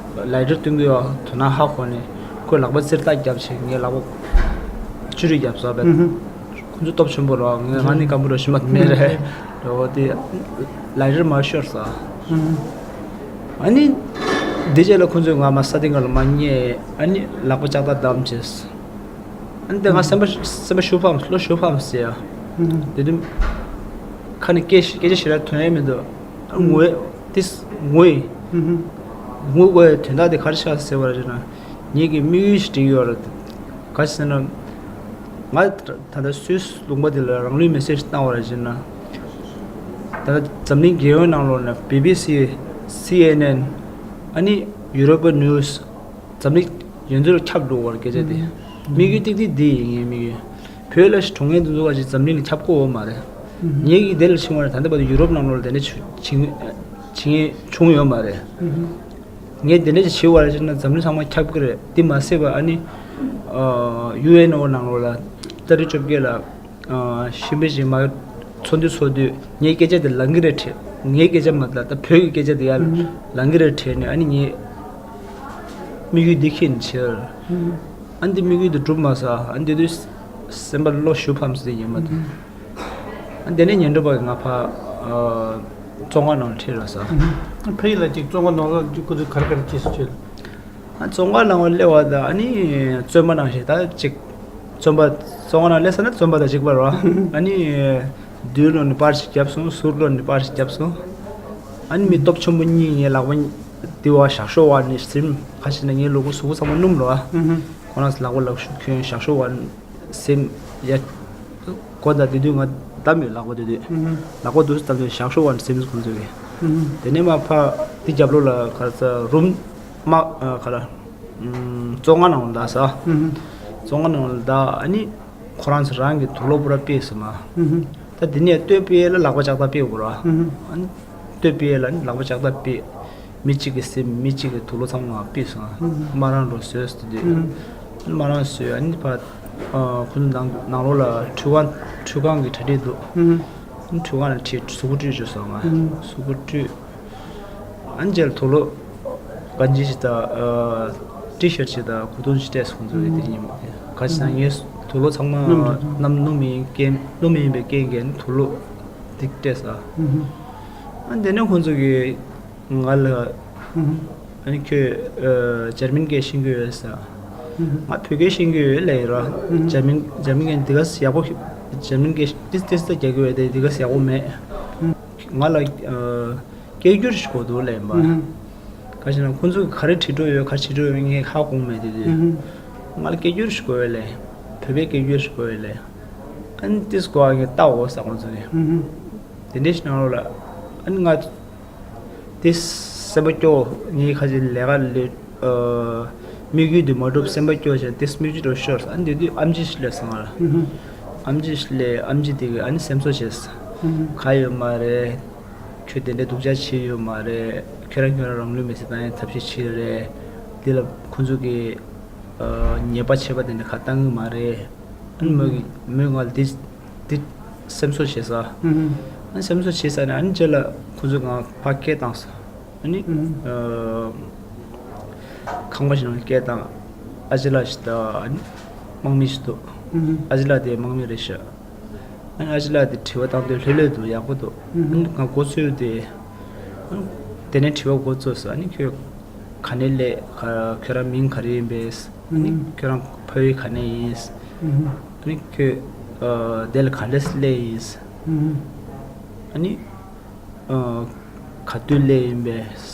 ལའི་ཊར་སྟོན་གྱི་ཡོད། དོ་སྣང་ཧ་གོ་ནས་ཁོས་ལག་པ་ཙིར་ཏག་རྒྱབ་བྱས་ངས་ལག་པ་ཅུ་རེ་རྒྱབ་ས་བས། ཁོ་ཚོ་སྟོབས་ཆེན་པོ་རེད། ང་ང་ནི་སྐམ་པོ་རེད། ཤི་མ་མེད་རེད། འོ་དེ་ལའི་ཊར་མར་ཤོར་ས། ཨ་ནི་དེ་རྗེས་ལ་ཁོ་ཚོས་ང་མར་ས་སྟེང་ག་ལ་མར་བསྙེས། ཨ་ནི་ལག་པ་ལྕགས་ཐག་བསྡམས་བྱས། ཨ་ནི་དེ་ང་སེམས་པ་སེམས་པ་ཤུགས་ཕམ། བློ་ཤུགས་ཕམ་ཟེར་ཡ། དེ་དུས་ཁ་ནས་སྐད་ཤི་སྐད་ཆ་ཞེ་དྲག་ཐོན་ཡ་མི་འདུག་ངུ་ཡ་དེ་ངུ་ཡི། ངུ་དགོས་ཡ་དོན་དག་དེ་ག་རེ་ཆགས་ཟེར་བ་རེད་ཟེར་ན། ངེད་ཀྱི་དམིགས་ཡུལ་ཞིག་བསྒྲིགས་ཡོད་རེད། ག་རེ་ཟེར་ན། ང་ད་ལྟ་སུད་སི་ལུང་པ་འདི་ལ་རང་ལུས་མེར་སྲེག་ཞིག་བཏང་བ་རེད་ཟེར་ན། ད་ལྟ་འཛམ་གླིང་རྒྱལ་ཡོངས་ནང་ལོགས་ནས་བི་བི་སི། སི་ཨེན་ཨེན། ཨ་ནི་ཡུ་རོབ་ནིའུ་སི། འཛམ་གླིང་ཡོངས་རྫོགས་ཁྱབ་འགྲོ་བར་སྐད་ཆ་དེ། དམིགས་ཡུལ་ཏིག་ཏིག་འདི་ཡིན། ངའི་དམིགས་ཡུལ། བོད་ལ་གྲོངས་མཁན་དེ་ཚོ་ག་ཅིག་འཛམ་གླིང་ལ་ཁྱབ་ཀྱི་ཡོད་མ་རེད། ངེད་ཀྱིས་དེ་ལ་ཕྱིན་པ་རེད། ད་ལྟ་བར་དུ་ཡུ་རོབ་ནང་ལོགས་ལ་དེ་འདྲ་བྱུང་བྱུང་བྱུང་ཡོད་མ་རེད། ངས་དེ་འདྲ་ཞིག་བྱས་པ་རེད་ཟེར་ན་འཛམ་གླིང་ཚང་མ་ཁྱབ་ཀྱི་རེད། དེ་མ་ཟད་པ་ཨ་ནི་ཨ་ཡུ་ཨེན་ཨོ་ནང་ལོགས་ལ་ཏ་རིག་བཅོ་བརྒྱད་ལ་ཨ་ཤི་འཕེལ་གྱི་མ་ཚོགས་འདུ་ཚོགས་དུས་ངའི་སྐད་ཆ་དེ་ལང་ཀི་རེད་དྲན། ངའི་སྐད་ཆ་མ་རེད་ད། བོད་ཀྱི་སྐད་ཆ་དེ་ཡར་ལང་ཀི་རེད་དྲན་ནས་ཨ་ནི་ངས་དམིགས་ཡུལ་འདི་འཁྱེར་ནས་ཕྱིར། ཨ་ནི་དེ་དམིགས་ཡུལ་དེ་འགྲུབ་མ་སོང་། ཨ་ནི་དེ་དུས་སེམས་པ་བློ་ཤུགས་ཕམ་སོང་། དེ་ཉིན་མ་དེ། ཨ་ནི་དེ་ནས་ཉིན་གྲངས་པ་ང་ཕ་ཨ་བཙོན་ཁང་ནང་ལ་ཁྲིད་ར་ས། ཕ་ཡུལ་ལ་ཅིག་བཙོན་ཁང་ནང་ལ་ཅིག་ཁོ་ཚོས་ག་རེ་ག་རེ་བྱས་སོང་ཁྱོད་ལ། ཨ་བཙོན་ཁང་ནང་ལ་སླེབས་པ་དང་ཨ་ནི་བཙོན་པ་ནང་བཞིན་ད་ཅིག་བཙོན་པ་བཙོན་ཁང་ནང་སླེབས་ས་ན་བཙོན་པ་དང་གཅིག་པ་རེད་བ། ཨ་ནི་མདུན་ལོགས་ནས་པར་ཞིག་བརྒྱབ་སོང་། ཟུར་ལོགས་ནས་པར་ཞིག་བརྒྱབ་སོང་། ཨ་ནི་མི་སྟོབས་ཆེན་པོ་གཉིས་ངའི་ལག་པ་དེ་བ་ཞག་ཤོག་བ་ནས་ཟིན། ག་ཅི་ན་ངའི་ལུས་པོ་གཟུགས་པོ་ཚང་མ་སྣུམ་རེད་བ། ཁོ་རང་ཚོ་ལག་པ་ལག་ཤུབས་གྱོན་ཞག་ཤོག་བ་ནས་ཟིན་ཡ། གོ་ད་དེ་དུས་ང་བསྡམས་ཡོད་ལག་པ་དེ་དུས། ལག་པ་དུས་སུ་བསྡམས་ཡོད། ཞག་ཤོག་བ་ནས་ཟིན་ཁོང་ཚོས་གི། དེ་ནས་མ་ཕ་དེ་རྒྱབ་ལོགས་ལ་ག་ས་རུམ་མ་ག་ལ་བཙོན་ཁང་ནང་ལ་ད་ས། བཙོན་ཁང་ནང་ལ་ད་ཨ་ནི། ཁོ་རང་ཚོ་རང་གི་དུག་ལོག་པུ་ར་ཕུད་སོང་མ། ད་འདི་ནས་སྟོད་ཕུད་ལ་ལག་པ་ལྕགས་ཐག་ཕུད་དགོས་ར། ཨ་ནི་སྟོད་ཕུད་ལ་ནི་ལག་པ་ལྕགས་ཐག་ཕུད། མི་གཅིག་གི་སེམས་མི་གཅིག་གི་དུག་ལོག་ཚང་མ་ཕུད་སོང་། དམར་རང་རུ་བཟོས་སུ་དུས། དམར་རང་བཟོས། ཨ་ནི་ཕ་ཁོ་ཚོ་ནང་ནང་ལོགས་ལ་ཁྲུས་ཁང་ཁྲུས་ཁང་གི་གྲ་སྒྲིག་འདུག་ཁྲུས་ཁང་ལ་ཁྲིད། གཟུགས་པོ་བཀྲུས་བཅུག་སོང་ང་། གཟུགས་པོ་བཀྲུས། ཨ་ནི་རྗེས་ལ་དུག་ལོག་གན་ཇི་ཞིག་དང་ཨ་ཊི་ཤར་ཊི་ཞིག་དང་གོས་ཐུང་ཞིག་སྤྲད་སོང་། ཁོང་ཚོ་གི་དེ་ཉིན་མ་ག་ཅི་ན་ངས་དུག་ལོག་ཚང་མ་སྣུམ་རེད། སྣུམ་སྣུམ་ཡིན་རྐྱེན་སྣུམ་ཡིན་པའི་རྐྱེན་གྱིས་ནི་དུག་ལོག་དེ་སྤྲད་ས། ཨ་ནི་དེ་ནས་ཁོང་ཚོ་གིས་ང་ལ་ཨ་ནི་ཁྱོད་ཨ་འཇར་མན་སྐད་ཤེས་ཀྱི་ཡོད་ས། ང་བོད་སྐད་ཤེས་ཀྱི་ཡོད་ལབ་ཡིན་ར། འཇར་མན་འཇར་མན་སྐད་འདི་ག་ཡག་པོ་འཇར་མན་སྐད་ཏིས་ཏིས་ད་རྒྱག་གི་ཡོད་དེ་འདི་ག་ཡག་པོ་མེད། ང་ལ་ཨ་སྐད་སྒྱུར་ཞིག་དགོས་འདུག་ལབ་ཡིན་པ། ག་ཅི་ན་ཁོང་ཚོས་ག་རེ་བྲིས་འགྲོ་ཡོད་ག་རེ་བྲིས་འགྲོ་ཡོད་ངས་ཧ་གོ་མེད་དེ་དུས། ང་ལ་སྐད་སྒྱུར་ཞིག་དགོས་ཡོད་ལབ། བོད་པའི་སྐད་སྒྱུར་ཞིག་དགོས་ཡོད་ལབ། ཨ་ནི་ཏིས་གོ་བ་ངས་ལྟ་འོ་ས་ཁོང་ཚོ་གིས། དེ་འདྲའི་ཞིག་ནང་ལོགས་ལ་ཨ་ནི་ང་ཏིས་སེམས་པ་སྐྱོ། ངའི་ཁ་ཅིག་ལས་ཀ་ལས་ཨ་དམིགས་ཡུལ་དེ་མ་འགྲུབ་སེམས་པ་སྐྱོ་བྱས་ཏིས་མིག་ཆུ་འགྲོ་ཤོར་ས། ཨ་ནི་དེ་དུས་ཨམ་ཆི་ཞིག་སླེབས་སོང་ང་། ཨམ་ཆི་ཞིག་སླེབས། ཨམ་ཆི་དེ་གིས་ཨ་ནི་སེམས་གསོ་བྱས་ས། ག་ཡོད་མ་རེད། ཁྱོད་དེ་འདྲའི་སྡུག་ཅག་བྱས་ཡོད་མ་རེད། ཁྱོད་རང་ཁྱོད་རང་རང་ལུས་མེར་སྲེག་བཏང་ཡའི་ཐབས་ཤེས་བྱས་རེད། འདི་ལ་ཁོང་ཚོ་གིས་ཨ་ཉེས་པ་ཆད་པ་དེ་འདྲ་ག་བཏང་གི་མ་རེད། ཨ་ནི་མོས་ཀྱིས་མོས་ང་ལ་འདི་འདི་སེམས་གསོ་བྱས་ས། ཨ་ནི་སེམས་གསོ་བྱས་ས་ནས་ཨ་ནི་རྗེས་ལ་ཁོང་ཚོས་ང་ཕར་སྐད་བཏང་ས། ཨ་ནི་ཨ་ཁང་པ་ཞིག་ནང་སྐད་བཏང་། ཨ་ཅེ་ལགས་ཤིག་དང་ཨ་ནི་དམག་མི་ཞིག་འདུག་ཨ་ཅེ་ལགས་དེ་དམག་མི་རེད་ཤག་ཨ་ནི་ཨ་ཅེ་ལགས་དེ་དྲི་བ་བཏང་དུས་ལྷོད་ལྷོད་འདུག་ཡག་པོ་འདུག་ཨ་ནི་ང་འགོ་ཚུགས་དེ། དེ་ནས་དྲི་བ་འགོ་ཚུགས་སོང་། ཨ་ནི་ཁྱོད་ག་ནས་སླེབས། ག་ཁྱོད་རང་མིང་ག་རེ་ཡིན་པས། ཨ་ནི་ཁྱོད་རང་ཕ་ཡུལ་ག་ནས་ཡིན། ཨ་ནི་ཁྱོད་ཨ་དེ་ལ་ག་འདྲས་སླེབས་ཡིན། ཨ་ནི་ཨ་ག་དུས་སླེབས་ཡིན་པས།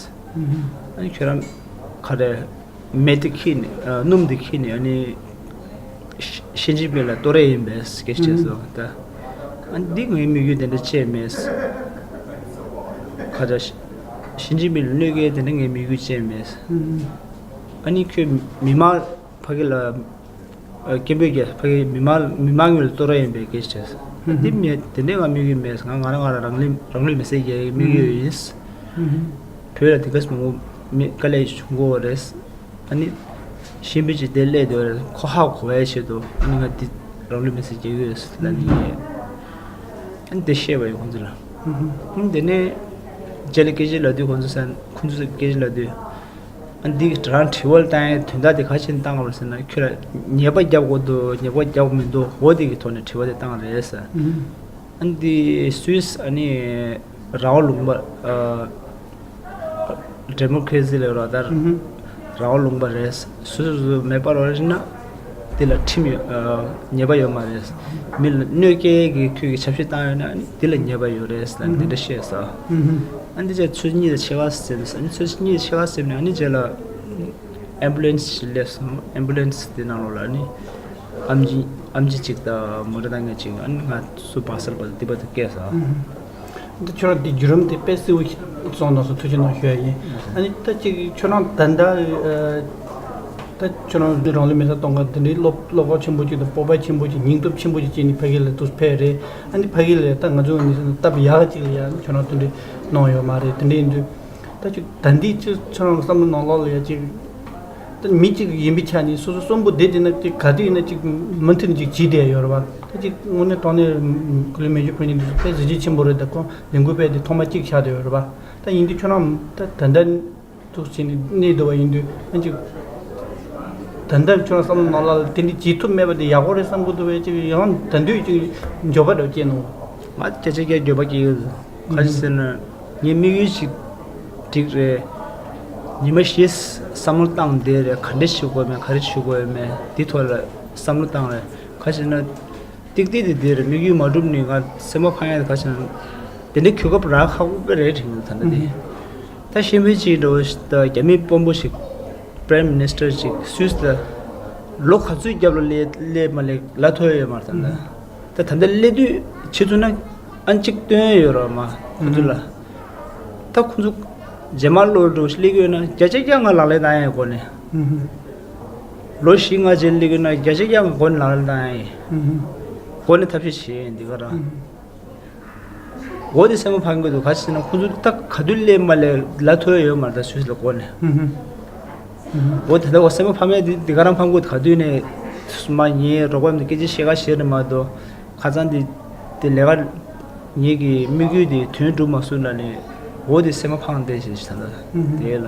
ཨ་ནི་ཁྱོད་རང་ག་རེ་མེ་དེ་ཁྱེར་ནས་ཨ་སྣུམ་དེ་ཁྱེར་ནས་ཨ་ནི་ཤི་ཞི་ཅིན་ཕིང་ལ་གཏོར་ཡས་ཡིན་པས་སྐད་ཆ་བཤད་སོང་ད། ཨ་ནི་འདི་ངའི་དམིགས་ཡུལ་དེ་འདྲ་ཅིག་མེད། ག་རེ་ཞི་ཅིན་ཕིང་ལ་གནོད་སྐྱེལ་དེ་འདྲ་ངའི་དམིགས་ཡུལ་ཅིག་མེད། ཨ་ནི་ཁྱོད་མི་མང་ཕ་གི་ལ་ཨ་སྐད་འབོད་རྒྱག་ཕ་གི་མི་མང་མི་མང་ངོས་ལ་གཏོར་ཡས་ཡིན་པའི་སྐད་ཆ་བཤད་སོང་། འདི་མེད་དེ་འདྲ་ང་དམིགས་ཡུལ་མེད། ང་ང་རང་ང་རང་རང་ལུས་རང་ལུས་མེར་སྲེག་རྒྱག་ཡའི་དམིགས་ཡུལ་ཡིན། བོད་ལ་དེ་ག་ཙམ་མང་པོ་མི་དཀའ་ལས་བྱུང་གི་ཡོད་རེད། ཨ་ནི་གཤིན་པོ་ཅིག་དེ་སླེབས་དུས་ཁོ་ཧ་གོ་བའི་ཆེད་དུ་ཨ་ནི་ང་འདི་རང་ལུས་མེར་སྲེག་རྒྱག་གི་ཡོད་ལབ་ནས། ཨ་ནི་དེ་བཤད་པ་ཡིན་ཁོང་ཚོ་ལ། ཨ་ནི་དེ་ནས་རྗེས་ལ་སྐད་ཆ་ལབ་དུས་ཁོང་ཚོ་ས་ཁོང་ཚོ་སྐད་ཆ་ལབ་དུས། ཨ་ནི་འདི་རང་དྲི་བ་བཏང་ཡའི་དོན་དག་དེ་ག་རེ་བྱས་ནས་བཏང་བ་རེད་ཟེར་ན། ཁྱོད་ལ་ཉེས་པ་རྒྱག་དགོས་འདུག་ཉེས་པ་རྒྱག་དགོས་མི་འདུག་འོ་དེ་གི་ཐོག་ནས་དྲི་བ་དེ་བཏང་རེད་ཟེར། ཨ་ནི་འདི་སུད་སི་ཨ་ནི་རང་དབང་ལུང་པ་ཨ་ཌེ་མོ་ཀེ་རེ་སི་ལབ་རོགས་ད། རང་དབང་ལུང་པ་རེད། སོ་སོ་སོ་མེ་སྤར་བ་རེད་ན་དེ་ལ་ཁྲིམས་ཡོད་ཨ་ཉེས་པ་ཡོད་མ་རེད། མི་ལ་གནོད་སྐྱེལ་གྱི་ཁྱོད་ཀྱི་ཆབ་སྲིད་བཏང་ཡོད་ན་ཨ་ནི་དེ་ལ་ཉེས་པ་ཡོད་རེད་ཟེར་ནས་དེ་འདྲ་བཤད་སོང་། ཨ་ནི་དེ་ཚོ་གཉིས་ལ་ཕྱེད་ཀ་ཟེར་ནས་ཨ་ནི་ཚོ་གཉིས་ལ་ཕྱེད་ཀ་ཟེར་ནས་ཨ་ནི་རྗེས་ལ་ཨེམ་བུ་ལན་སི་ཞིག་སླེབས་སོང་། ཨེམ་བུ་ལན་སི་དེ་ནང་ལོགས་ལ་ཨ་ནི་ཨམ་ཆི་ཨམ་ཆི་གཅིག་དང་མོ་ཊ་བཏང་མཁན་གཅིག་ཨ་ནི་ང་ཚོ་བག་སར་བ་དེ་བ་དུ་སྐྱེས་སོང་། འདི་ཁྱོད་རང་འདི་བརྒྱུད་རིམ་དེ་དཔེ་གསལ་བོ་ཞིག་སོང་དང་སོ་ཐུགས་རྗེ་གནང་ཞུ་ཡ་ཡིན། ཨ་ནི་ད་ཅིག་ཁྱོད་རང་ད་ལྟ་ཨ་ད་ཁྱོད་རང་རང་ལུས་མེ་སྲེག་གཏོང་མཁན་དེ་འདྲའི་བློ་བློ་ཁོག་ཆེན་པོ་ཅིག་དང་སྤོབས་པ་ཆེན་པོ་ཅིག་སྙིང་སྟོབས་ཆེན་པོ་ཅིག་བྱས་ནས་ཕ་གི་ལ་འདུག་ཕེབས་རེད། ཨ་ནི་ཕ་གི་ལ་ད་ང་ཚོ་ནི་སྟབས་ཡག་ཅིག་ལ་ཡ་ཁྱོད་རང་དེ་འདྲའི་གནང་ཡོད་མ་རེད། དེ་འདྲ་ཡིན་དུས་ད་ཅིག་ད་འདི་ཅིག་ཁྱོད་རང་བསམ་བློ་ནང་ལོགས་ལ་ཡ་ཅིག་ད་མི་གཅིག་ཡིན་པའི་ཆ་ནས་སོ་སོ་གསོན་པོ་བསྡད་བསྡད་ན་ཅིག་ག་དུས་ཡིན་ན་ཅིག་མུ་མཐུད་ནས་ཅིག་བྱེད་བསྡད་ཡོད་རེད་བ། ད་ཅིག་དངོས་གནས་དྲང་གནས་ཁུ་ལུ་མེ་ཇོ་ཕུ་ཉིན་འདི་ཚོ་དཔེ་གཟི་བརྗིད་ཆེན་པོ་རེད། ད་ཁོང་ལས་འགུལ་སྤེལ་ཏེ་ཐོག་མ་གཅིག་ཆགས་བསྡད་ཡོད་རེད་བ། ད་ཡིན་དུས་ཁྱོད་རང་ད་ད་ལྟ་ཐུགས་བྱས་ནས་གནས་སྡོད་པ་ཡིན་དུས་ཨ་ཅིག་ད་ལྟ་ཁྱོད་རང་བསམ་བློ་ནང་ལ་དེ་འདྲ་བྱེད་ཐུབ་མེད་པ་དེ་ཡག་པོ་རེད་བསམ་གི་འདུག་བས་ཅིག་ཡང་ད་འདོད་ཅིག་འགྱོད་པ་འདྲ་བོ་སྐྱེས་ནོ། ང་བརྒྱ་ཆ་བརྒྱ་འགྱོད་པ་སྐྱེ་གི་འདུག་ག་རེ་ཟེར་ན། ངའི་དམིགས་ཡུལ་ཞིག་འགྲིག་རེད། ཉི་མ་བཞི་བསམ་བློ་བཏང་བསྡད་རེད། ག་འདྲ་ཞིག་དགོས་མེད་ག་རེ་ཞིག་དགོས་མེད་འདི་ཐོག་ལ་བསམ་བློ་བཏང་རེད། ག་ཞིག་ན་ཏིག་ཏིག་དེ་འདིར་དམིགས་ཡུལ་མ་འགྲུབ་ནས་ང་སེམས་པ་ཕངས་ཡ་དེ་ག་ཞིག་ན་དེ་འདྲའི་གོ་སྐབས་རག་ཁག་པོ་དཔེ་རེད་དྲན་གི་འདུག་ད་ལྟ་དེ། ད་ཤེས་མཁན་ཅིག་འདྲ་བོ་ཞིག་ད་རྒྱ་མི་དཔོན་པོ་ཞིག་Prime Minister ཅིག་སུད་སི་ལ་ལོ་ག་ཚོད་རྒྱབ་ལ་སླེབས་སླེབས་མ་སླེབས་ལ་ཐོ་ཡ་ཡོད་མ་རེད་ད་ལྟ། ད་ད་ལྟ་སླེབས་དུས་བྱེད་ཐུབ་ན་ཨ་གཅིག་སྟོན་ཡོད་ར་མ་ཁོ་ཚོ་ལ། ད་ཁོ་ཚོ་རྗེས་མ་ལོ་འགྲོ་སླེབས་ཡོད་ན་བརྒྱ་ཆ་བརྒྱ་ང་ལག་ལེན་བཏང་ཡ་སྒོ་ནས། ལོ་བཞི་ལྔ་རྗེས་སླེབས་ཡོད་ན་བརྒྱ་ཆ་བརྒྱ་ང་སྒོ་ནས་ལག་ལེན་བཏང་ཡ་ཡིན། སྒོ་ནས་ཐབས་ཤེས་བྱེད་ཡ་ཡིན་འདི་ག་རང་། འོ་དེ་སེམས་པ་ཕམ་གི་འདུག་ག་ཞིག་ན་ཁོ་ཚོ་ད་ག་དུས་སླེབས་མ་སླེབས་ལ་ཐོ་ཡ་ཡོད་མ་རེད་ད་སུད་སི་ལ་སྒོ་ནས། འོ་དེ་ལྟ་བ་སེམས་པ་ཕམ་ཡ་དེ་དེ་ག་རང་ཕམ་གི་འདུག་ག་དུས་ནས་མ་ངའི་རོགས་པ་མི་སྐད་ཆ་བཤད་ག་ཞེད་ནས་མ་གཏོགས། ཁ་སང་འདི་དེ་ལས་ཀ་ངེད་ཀྱི་དམིགས་ཡུལ་དེ་དོན་འགྲུབ་མ་སོང་ན་ནི་འོ་དེ་སེམས་པ་ཕངས་བསྡད་ཞེས་ད་ལྟ་དེ་ལ།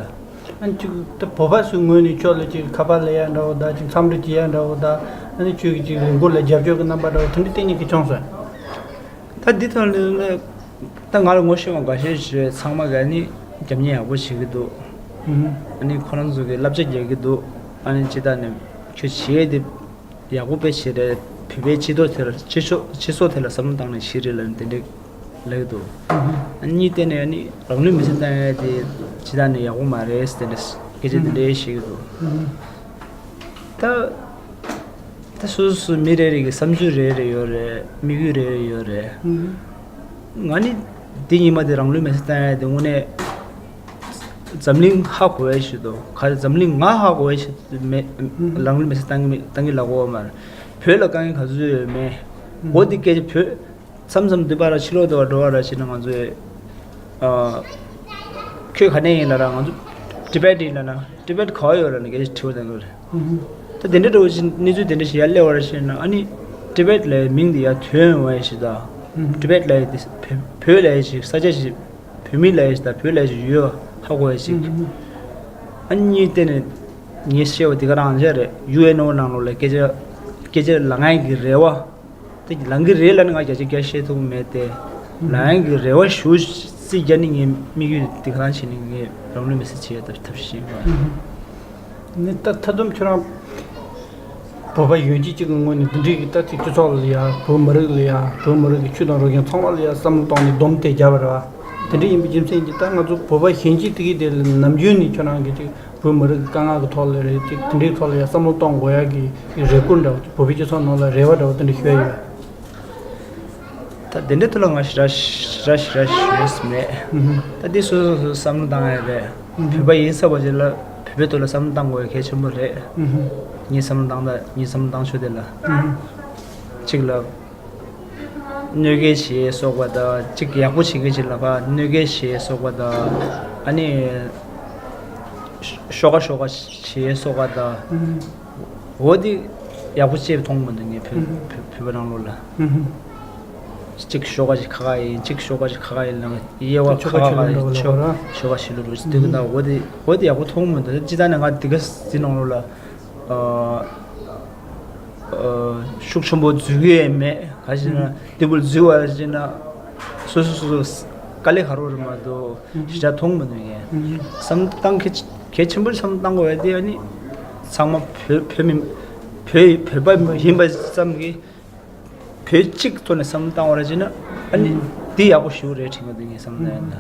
ཨ་ནི་ཅིག་ད་བོད་པ་ཚོའི་ངོས་ནས་ཁྱོད་ལ་ཅིག་ཁ་པར་ལབ་ཡ་འདྲ་བོ་དང་ཅིག་འཚམས་འདྲི་བྱེད་ཡ་འདྲ་བོ་དང་ཨ་ནི་ཁྱོད་ཀྱི་ཅིག་ལས་འགུལ་ལ་རྒྱབ་སྐྱོར་གྱི་རྣམ་པ་འདྲ་བོ་དེ་འདྲ་གཏན་ནས་ཀྱི་བྱུང་སོང་། ད་འདི་ཐོག་ནས་ད་ང་ལ་ངོ་ཤེས་པ་འགའ་ཤས་ཤིག་ཚང་མ་ག་ནི་རྒྱབ་གཉེར་ཡག་པོ་བྱེད་ཀྱི་འདུག་ཨ་ནི་ཁོ་རང་ཚོ་གི་བསླབ་བྱ་རྒྱག་གི་འདུག་ཨ་ནི་ཅི་ད་ནི་ཁྱོད་བྱེད་དེ། ཡག་པོ་དཔེ་བྱས་རེད། བོད་པའི་སྤྱི་ཚོགས་དེར་སྤྱི་ཚོགས་སྤྱི་ཚོགས་དེ་ལ་བསམ་བློ་བཏང་ནས་བྱས་རེད་ལབ་ནས་དེ་འདྲས་ལབ་ཀྱི་འདུག་ཨ་གཉིས་བལྟས་ནས་ཨ་ནི་རང་ལུས་མེར་སྲེག་བཏང་ཡ་དེ་ཇི་ལྟར་ནས་ཡག་པོ་མ་རེད་དེ་འདྲས་སྐད་ཆ་དེ་འདྲས་བཤད་ཀྱི་འདུག་ད་ད་སོ་སོ་སོ་མི་རེ་རེ་གི་བསམ་ཚུལ་རེ་རེ་ཡོད་རེད། དམིགས་ཡུལ་རེ་རེ་ཡོད་རེད། ང་ནི་འདི་ཉི་མ་དེ་རང་ལུས་མེར་སྲེག་བཏང་ཡ་དེ་དངོས་གནས། འཛམ་གླིང་ཧ་གོ་བའི་ཞིག་ཏུ་ག་རེ་འཛམ་གླིང་ང་ཧ་གོ་བའི་ཞིག་ཏུ་མེད། ལང་ལུ་མི་སེ་བཏང་གི་མེད་བཏང་གི་ལ་གོ་བ་མ་རེད། བོད་ལ་དཀའ་ངལ་ག་ཚོད་ཡོད་མེད། འོ་འདི་སྐད་ཆ་བོད་མཚམས་མཚམས་འདི་པ་ར་ཕྱི་ལོགས་འདི་བ་འགྲོ་བ་ར་ཕྱིན་ན་ང་ཚོས་ཨ་ཁྱོད་ག་ནས་ཡིན་ལ་ར་ང་ཚོ་ཊི་བེཊ་ཡིན་ལ་ན་ཊི་བེཊ་ག་བ་ཡོད་ལ་ན་སྐད་ཆ་དྲི་བ་དང་གི་རེད། ད་དེ་འདྲ་འདྲ་བོ་ཞིག་གནས་ཚུལ་དེ་འདྲ་ཞིག་ཡར་སླེབས་བ་ར་ཕྱིན་ན་ཨ་ནི་ཊི་བེཊ་ལ་མིང་འདི་ཡར་ཐོན་བ་ཞིག་ད་ཊི་བེཊ་ལ་ཡི་བོད་ལ་ཡི་ཞིག་ས་ཆ་ཞིག་བོད་མི་ལ་ཡི་ཞིག་དང་བོད་ལ་ཡི་ཞིག་ཡོད་ཧ་གོ་ཡི་ཞིག་ཨ་ནི་གཉིས་བལྟས་ནས་ངས་བཤད་པ་འདི་ག་རང་འཇགས་རེད། ཡུ་ཨེན་ཨོ་ནང་ལོགས་ལ་སྐད་ཆ་ སྐད་ཆ་ལབ་མཁན་གྱི་རེ་བ། དེ་ལབ་ཀྱི་རེད་ལབ་ནས་ང་བརྒྱ་ཆ་བརྒྱ་བཤད་ཐུབ་ཀྱི་མེད་དེ། ལབ་མཁན་གྱི་རེ་བ་ཞུ་སྲིད་རྒྱ་ནི་ངའི་དམིགས་ཡུལ་དེ་ག་རང་བྱས་ནས་ངས་རང་ལུས་མེར་སྲེག་བྱེད་ཡ་ཐབས་ཤེས་ཡིན་པ། ནི་ད་མཐའ་སྡོམ་ཁྱོད་རང་བོད་པ་གཞོན་སྐྱེས་གཅིག་གི་ངོས་ནས་འདི་འདྲའི་གི་ད་ཅིག་སྤྱི་ཚོགས་ལ་ཡ་བོད་མི་རིགས་ལ་ཡ་བོད་མི་རིགས་ཀྱི་ཆོས་དང་རིག་གཞུང་ཚང་མ་ལ་ཡ་བསམ་བློ་བཏང་ནས་སྡོམ་དེ་བརྒྱབ་པ་རེད་བ། དེ་འདྲ་ཡིན་པའི་རྒྱུ་མཚན་གྱིས་ད་ང་ཚོ་བོད་པ་གཞོན་སྐྱེས་དེ་གི་དེ་ལ་ནམ་རྒྱུན་ནས་ཁྱོད་རང་གི་ཅིག་བོད་མི་རིགས་ཀྱི་དཀའ་ངལ་གྱི་ཐོག་ལ་རེད་ཅིག་དེ་འདྲའི་ཐོག་ལ་ཡ་བསམ་བློ་གཏོང་དགོས་ཡ་གི་རེ་སྐུལ་འདྲ་བོ་བོད་པའི་སྤྱི་ཚོགས་ནང་ལ་རེ་བ་འདྲ་བོ་དེ་འདྲ་ཞུ་ཡ་ཡོད། ད་དེ་འདྲའི་ཐོག་ལ་ང་ཞེ་དྲག་ཞེ་དྲག་ཞེ་དྲག་ཞུ་ཡས་མེད། ཨུ་ཧུ། ད་འདི་སོ་སོ་སོ་བསམ་བློ་བཏང་ཡ་རེད། ཨུ་ཧུ། བོད་པ་ཡིན་ཚར་བ་ཅིག་ལ་བོད་པའི་ཐོག་ལ་བསམ་བློ་བཏང་དགོས་ཡ་གལ་ཆེན་པོ་རེད། ཨུ་ཧུ། ངས་བསམ་བློ་བཏང་ད་ངས་བསམ་བློ་བཏང་ཆོག་དེ་ལ། ཨུ་ཧུ། གཅིག་ལ། གནོད་སྐྱེལ་བྱེད་སོགས་པ་དང་གཅིག་ཡག་པོ་བྱེད་མཁན་ཅིག་ལ་ཕར་གནོད་སྐྱེལ་བྱེད་སོགས་པ་དང་། ཨ་ནི། ཤོ་ཤོ་ག་ཤོ་ག་བྱེད་སོགས་པ་དང་། ཨུ་ཧུ། འོ་དེ་ཡག་པོ་བྱས་མཐོང་མི་འདུག་ངས་བོད་ཨུ་ཧུ། བོད་བོད་པ་ནང་ལོགས་ལ། ཨུ་ཧུ། གཅིག་ཤོ་ག་ཅིག་ཁ་ཁ་ཡིན་གཅིག་ཤོ་ག་ཅིག་ཁ་ཁ་ཡིན་ལ་དབྱེ་བ་ཁ་ཁ་ཁ་ཡིན་ཤོ་ཤོ་ག་ཤོ་ག་ཤི་ལུ་རུ་དེ་གི་ན་འོ་དེ་འོ་དེ་ཡག་པོ་མཐོང་མི་འདུག་སྤྱི་བཏང་ནས་ང་དེ་ག་ཟི་ནང་ལོགས་ལ་ཨ་ཨ་ཤུགས་ཆེན་པོ་འཛུལ་གི་ཡོད་མེད་ག་ཞིག་ན་ཨུ་ཧུ། དེ་བུ་འཛུལ་བ་ཞིག་ན་སོ་སོ་སོ་སོ་དཀའ་ལས་ཁག་པོ་རེད་མ་གཏོགས་ཞེ་དྲག་མཐོང་མི་འདུག་ངས། བསམ་བཏང་གལ་གལ་ཆེན་པོ་བསམ་བཏང་དགོས་ཡ་དེ་ཨ་ནི་ཚང་མ་བོད་བོད་མི་བོད་བོད་པ་ཡིན་པ་ཙམ་གྱིས་བོད་གཅིག་ཐོག་ནས་བསམ་བཏང་བ་ར་བྱས་ན་ཨ་ནི་འདི་ཡག་པོ་ཞིག་རེད་དྲན་གྱི་འདུག་ངས་བསམ་ན་ཡང་ན།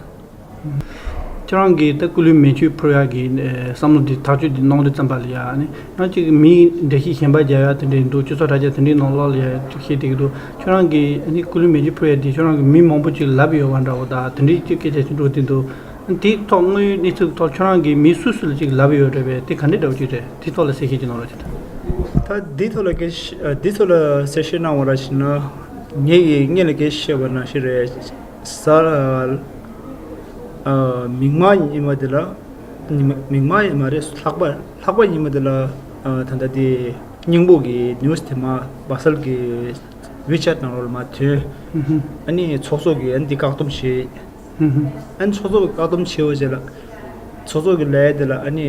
ཁྱེད་རང་གིས་ད་སྐུ་ལུས་མེ་མཆོད་ཕུལ་ཡག་གི་ཨེ་བསམ་བློ་འདི་ཐག་གཅོད་འདི་གནང་དུས་ཙམ་པ་ལ་ཡ་ཨ་ནི་ཡང་གཅིག་མིའི་འགྲེལ་བཤད་གཞན་པ་རྒྱག་ཡ་དེ་འདྲས་འདུག་སྤྱི་ཚོགས་དྲ་རྒྱ་དེ་འདྲས་ནང་ལོགས་ལ་ཡ་གཅིག་བཤད་བསྡད་ཀྱི་འདུག་ཁྱེད་རང་གིས་ཨ་ནི་སྐུ་ལུས་མེ་མཆོད་ཕུལ་ཡ་འདི་ཁྱེད་རང་གིས་མི་མང་པོ་ཅིག་ལབ་ཡོད་པ་འདྲ་བོ་དང་དེ་འདྲས་ཅིག་སྐད་ཆ་ཅིག་འགྲོ་བསྡད་འདུག་དེའི་ཐོག་དངོས་ཡོད་གནས་ཚུལ་གྱི་ཐོག་ཁྱོད་རང་གིས་མི་སུ་སུ་ལ་ཅིག་ལབ་ཡོད་རེད་པས་དེ་ག་འདྲས་འདྲ་བོ་ཅིག་རེད་དེའི་ཐོག་ལ་གསལ་བཤད་ཅིག་གནང་རོགས་བྱེད་དང་། ད་འདིའི་ཐོག་ལ་སྐད་ཆ་འདིའི་ཐོག་ལ་གསལ་བཤད་གནང་བ་ར་ཞིག་ན་ངེད་ཀྱིས་སྔོན་ལ་སྐད་ཆ་བཤད་པ་ནང་བཞིན་རེད། གཟའ་ཨ་མིག་དམར་ཉི་མ་དེ་ལ་ཉི་མ་མིག་དམར་ཉི་མ་རེད། ལྷག་པ་ལྷག་པ་ཉི་མ་དེ་ལ་ཨ་ད་ལྟ་དེ་སྙིང་པོ་གི་ནིའུ་སི་དེ་མ་བྷ་སལ་གི་ཝི་ཆེ་ཊི་ནང་ལོགས་ལ་མ་ཐོན། ཨ་ནི་ཚོགས་གཙོ་གིས་ཨ་ནི་འདི་བཀག་སྡོམ་བྱས། ཨ་ནི་ཚོགས་གཙོ་གིས་བཀག་སྡོམ་བྱས་པ་རྗེས་ལ་ཚོགས་གཙོ་གིས་ལབ་ཡ་དེ་ལ་ཨ་ནི་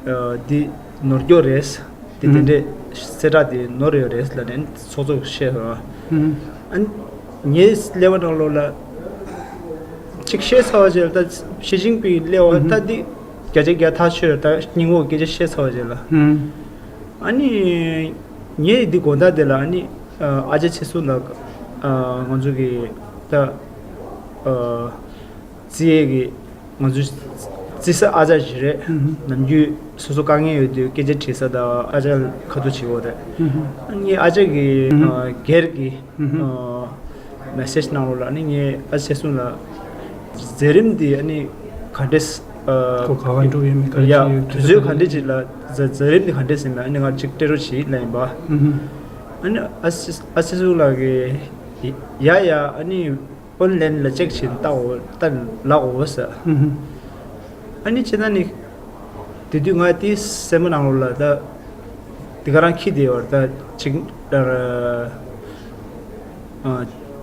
ཨ་འདི་ནོར་འཁྱོག་རེད། དེ་དེ་འདྲས་གསལ་བསྒྲགས་དེ་ནོར་ཡོད་རེད་ལབ་ནས་ཚོགས་གཙོ་གིས་བཤད་སོང་། ཨ་ནི་ངའི་ཀླད་པ་ནང་ལོགས་ལ་གཅིག་བཤད་ཚར་བ་བྱས་ལ་ད་ཞི་ཅིན་ཕིང་ཀླད་པ་ད་འདི་བརྒྱ་ཆ་བརྒྱ་ཐག་ཆོད་ད་སྙིང་པོ་སྐད་ཆ་བཤད་ཚར་བ་བྱས་ལ། ཨ་ནི་ངས་འདི་དགོང་དག་དེ་ལ་ཨ་ནི་ཨ་ཅག་ཚེ་བསོད་ལགས་ང་ཚོ་གི་ད་ཨ་རྩིས་ཡས་ཀྱི་ང་ཚོ་རྩིས་ས་ཨ་ཅག་ཞིག་རེད། ནམ་རྒྱུན་སོ་སོ་དཀའ་ངལ་ཡོད་དུས་སྐད་ཆ་དྲིས་ས་དང་ཨ་ཅག་ཁ་ཐུག་བྱེད་དགོས་རེད། ངས་ཨ་ཅག་གི་ཨ་སྒེར་གྱི་ཨ་མེ་སེ་ཇི་ནང་ལོགས་ལ་ཨ་ནི་ངས་ཨ་ཅག་ཚེ་བསོད་ལ་མཛད་རིམ་འདི་ཨ་ནི་ག་འདྲས་ཨ་གོ་ག་བ་འགྲོ་ཡོད་མེད་ག་རེ་ཡ་བྱས་ཡོད་དུས་ཚོད་ག་འདྲས་ཅིག་ལ་མཛད་མཛད་རིམ་འདི་ག་འདྲས་ཟིན་མེད་ཨ་ནི་ང་གཅིག་སྤྲད་རོགས་བྱེད་ལབ་ཡིན་པ། ཨ་ནི་ཨ་ཅག་ཨ་ཅག་ཚེ་བསོད་ལགས་ཀྱིས་ཡ་ཡ་ཨ་ནི། ཨོན་ལན་ལ་ཅེག་བྱེད་ལྟ་འོ་ལྟ་ལག་འོ་ཟེར། ཨ་ནི་ཅི་ན་ནི། དེ་དུས་ང་དེའི་སེམས་ནང་ལོགས་ལ་ད། དེ་ག་རང་ཁྱི་དེ་བར་ད་ཅིག་ལྟར།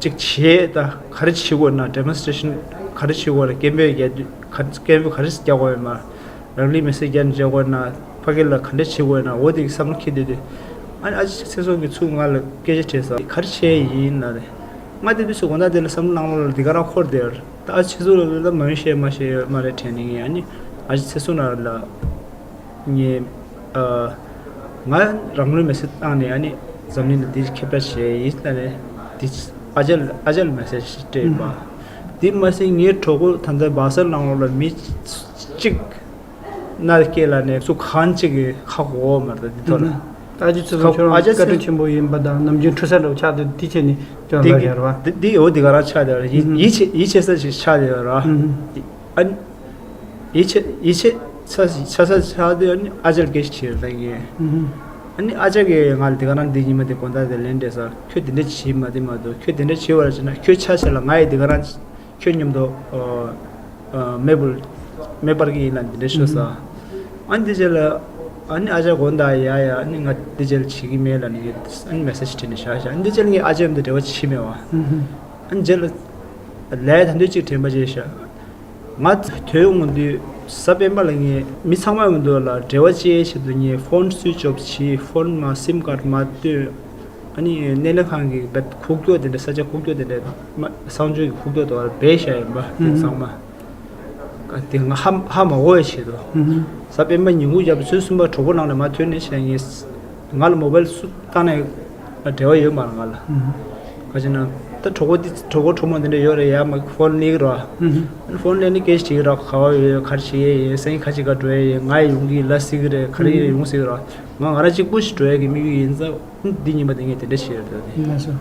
ཅིག་བྱེད་ད་ག་རེ་བྱེད་དགོས་ན་ཌེ་མོན་སི་ཊེ་རེ་ཤན་ག་རེ་བྱེད་དགོས་ན་སྐད་འབོད་རྒྱག་དུས་ག་སྐད་འབོད་ག་རེ་རྒྱག་དགོས་ཡོད་མ། རང་ལུས་མེ་སྲེག་རྒྱག་ནས་བྱེད་དགོས་ན་ཕ་གི་ལ་ག་འདྲ་བྱེད་དགོས་ན་འོ་དེ་གི་བསམ་བློ་འཁྱེར་བསྡད་དུས། ཨ་ནི་ཨ་ཅག་ཚེ་བསོད་ཀྱིས་ཚུར་ང་ལ་སྐད་ཆ་དྲིས་སོང་། ག་རེ་བྱས་ཡིན་ལབ་རེད། ང་དེ་དུས་སུ་དགོང་དག་དེ་ལ་བསམ་བློ་གནང་ལོ་ལ་འདི་ག་རང་འཁོར་བསྡད་ཡོད་རེད། ད་ཨ་ཅག་ཚེ་བསོད་ལ་ལ་མ་ཡོང་ཤེས་མ་ཤེས་ཡོད་མ་རེད་དྲན་ནས་ངས་ཨ་ནི་ཨ་ཅག་ཚེ་བསོད་ན་ལ་ངས་ཨ་ང་རང་ལུས་མེ་སྲེག་བཏང་ནས་ཨ་ནི་འཛམ་གླིང་ལ་དེ་ཁྱབ་བསྒྲགས་བྱས་ཡིན་ལབ་རེད། དེ་ཨ་ཅག་ཨ་ཅག་ལ་མེ་སེ་ཇི་སྤྲད་པ། དེ་མ་ཟད་ངའི་གྲོགས་པོ་ད་ལྟ་བྷ་སལ་ནང་ལོགས་ལ་མི་གཅིག་མནའ་སྐྱེལ་ལ་ནས་སུ་གང་གཅིག་གི་ཁ་གོ་མ་རེད་ད་འདི་ཐོག་ལ། ཨ་ཅག་ཚེ་བསོད་ཁྱོད་རང་ཨ་ཅག་བཀའ་དྲིན་ཆེན་པོ་ཡིན་པ་དང་ནམ་རྒྱུན་ཁྲུས་ས་འདྲ་བོ་ཆགས་ཏེ་འདི་བྱས་ནས་ཀྱང་འདི་ལབ་ཡོད་རེད་བ། འདི་འདི་འོ་འདི་ག་རང་ཆགས་བསྡད་རེད། ཡིད་ཡིད་ཆེས་ཡིད་ཆེས་ས་ཞིག་ཆགས་བསྡད་ཡོད་རེད་བ། ཨ་ཡིད་ཆེས་ཡིད་ཆེས་ས་ཆ་ས་ཆགས་དུས་ཨ་ནི་ཨ་ཅག་ལ་སྐད་ཆ་དྲིས་ཡོད་ད་ངས། ཨ་ནི་ཨ་ཅག་གིས་ང་ལ་འདི་ག་རང་འདི་ཉི་མ་འདི་དགོང་དག་འདི་ལན་སྤྲད་ས་ཁྱོད་འདི་འདྲ་བྱེད་མ་འདི་མ་འདུག་ཁྱོད་འདི་འདྲ་བྱེད་བར་བྱས་ན་ཁྱོད་ཆ་ཆ་ལ་ང་ཡི་འདི་ག་རང་། ཁྱོད་མཉམ་དུ་ཨ་ཨ་མེ་འབར་མེ་འབར་གྱི་ཡིན་ལ་འདི་འདྲ་ཤོད་ས། ཨ་ནི་འདི་རྗེས་ལ་ཨ་ནི་ཨ་ཅག་དགོང་དག་ཡ་ཡ་ཨ་ནི་ང་འདི་རྗེས་ལ་བྱེད་ཀྱི་མེད་ལ་ནི་ཨ་ནི་མེ་སེ་ཇི་བྲིས་ནས་བཞག་བཞག་ཨ་ནི་འདི་རྗེས་ལ་ངས་ཨ་ཅག་མཉམ་དུ་འབྲེལ་བ་བྱེད་མེད་བ། ཨ་ནི་རྗེས་ལ་ལས་ད་འདོད་ཅིག་དྲན་པ་བརྗེད་བཞག་ང་ཐོན་ཡོང་དུས་གཟའ་སྤེན་པ་ལ་ངས་མི་ཚང་མ་ཡོང་དུས་ལ་འབྲེལ་བ་བཅད་ཆེད་དུ་ངས་ཕོན་སུའིཆ་ཨོཕ་བྱས། ཕོན་མ་སིམ་ཁཌ་མ་བཏོན། ཨ་ནི་སྣེ་ལེན་ཁང་གི་བེད་ཁུག་ཀྱོག་དེ་འདྲ་ས་ཆ་ཁུག་ཀྱོག་དེ་འདྲ་མ་གསང་སྤྱོད་ཀྱི་ཁུག་ཀྱོག་དེ་བར་སྦས་བཞག་ཡིན་པ་དེ་ཚང་མ། ཨ་དེ་ང་ཧ་ཧ་མ་གོ་བའི་ཆེད་དུ། གཟའ་སྤེན་པ་ཉིན་གུང་རྒྱབ་ཚོད་གསུམ་པ་གྲོགས་པོ་ནང་ནས་མ་ཐོན་ནས་བྱས་ངས། ང་ལ་མོ་བལ་སུ་བཏང་ནས་འབྲེལ་བ་ཡོད་མ་རེད་ང་ལ། ག་ཅི་ན། ད་གྲོགས་པོ་འདི་གྲོགས་པོ་གྲོགས་མོ་འདི་འདྲ་ཡོད་རེད་ཡ། མ་ཕོན་སླེབས་ཀྱི་རེད་བ། ཕོན་སླེབས་ནས་སྐད་ཆ་དྲིས་ཀྱི་རེད། ག་བ་ཡོད། ག་རེ་བྱེད་ཡས་ཡིན། སང་ཉིན་ཁ་ཅིག་ག་འགྲོ་ཡས་ཡིན། ང་ཡོང་གི་ཡིན། ལ་སྲིད་ཀྱི་རེད། ག་རེ་ཡོང་སྲིད་ཀྱི་རེད། ང་ང་རང་གཅིག་པུ་ཞིག་འགྲོ་ཡས་ཀྱི་དམིགས་ཡུལ་ཡིན་ཙང་། འདི་ཉིན་པ་འདི་ངས་དེ་འདྲ་བྱས་ཡོད་རེད། ལགས་སོ།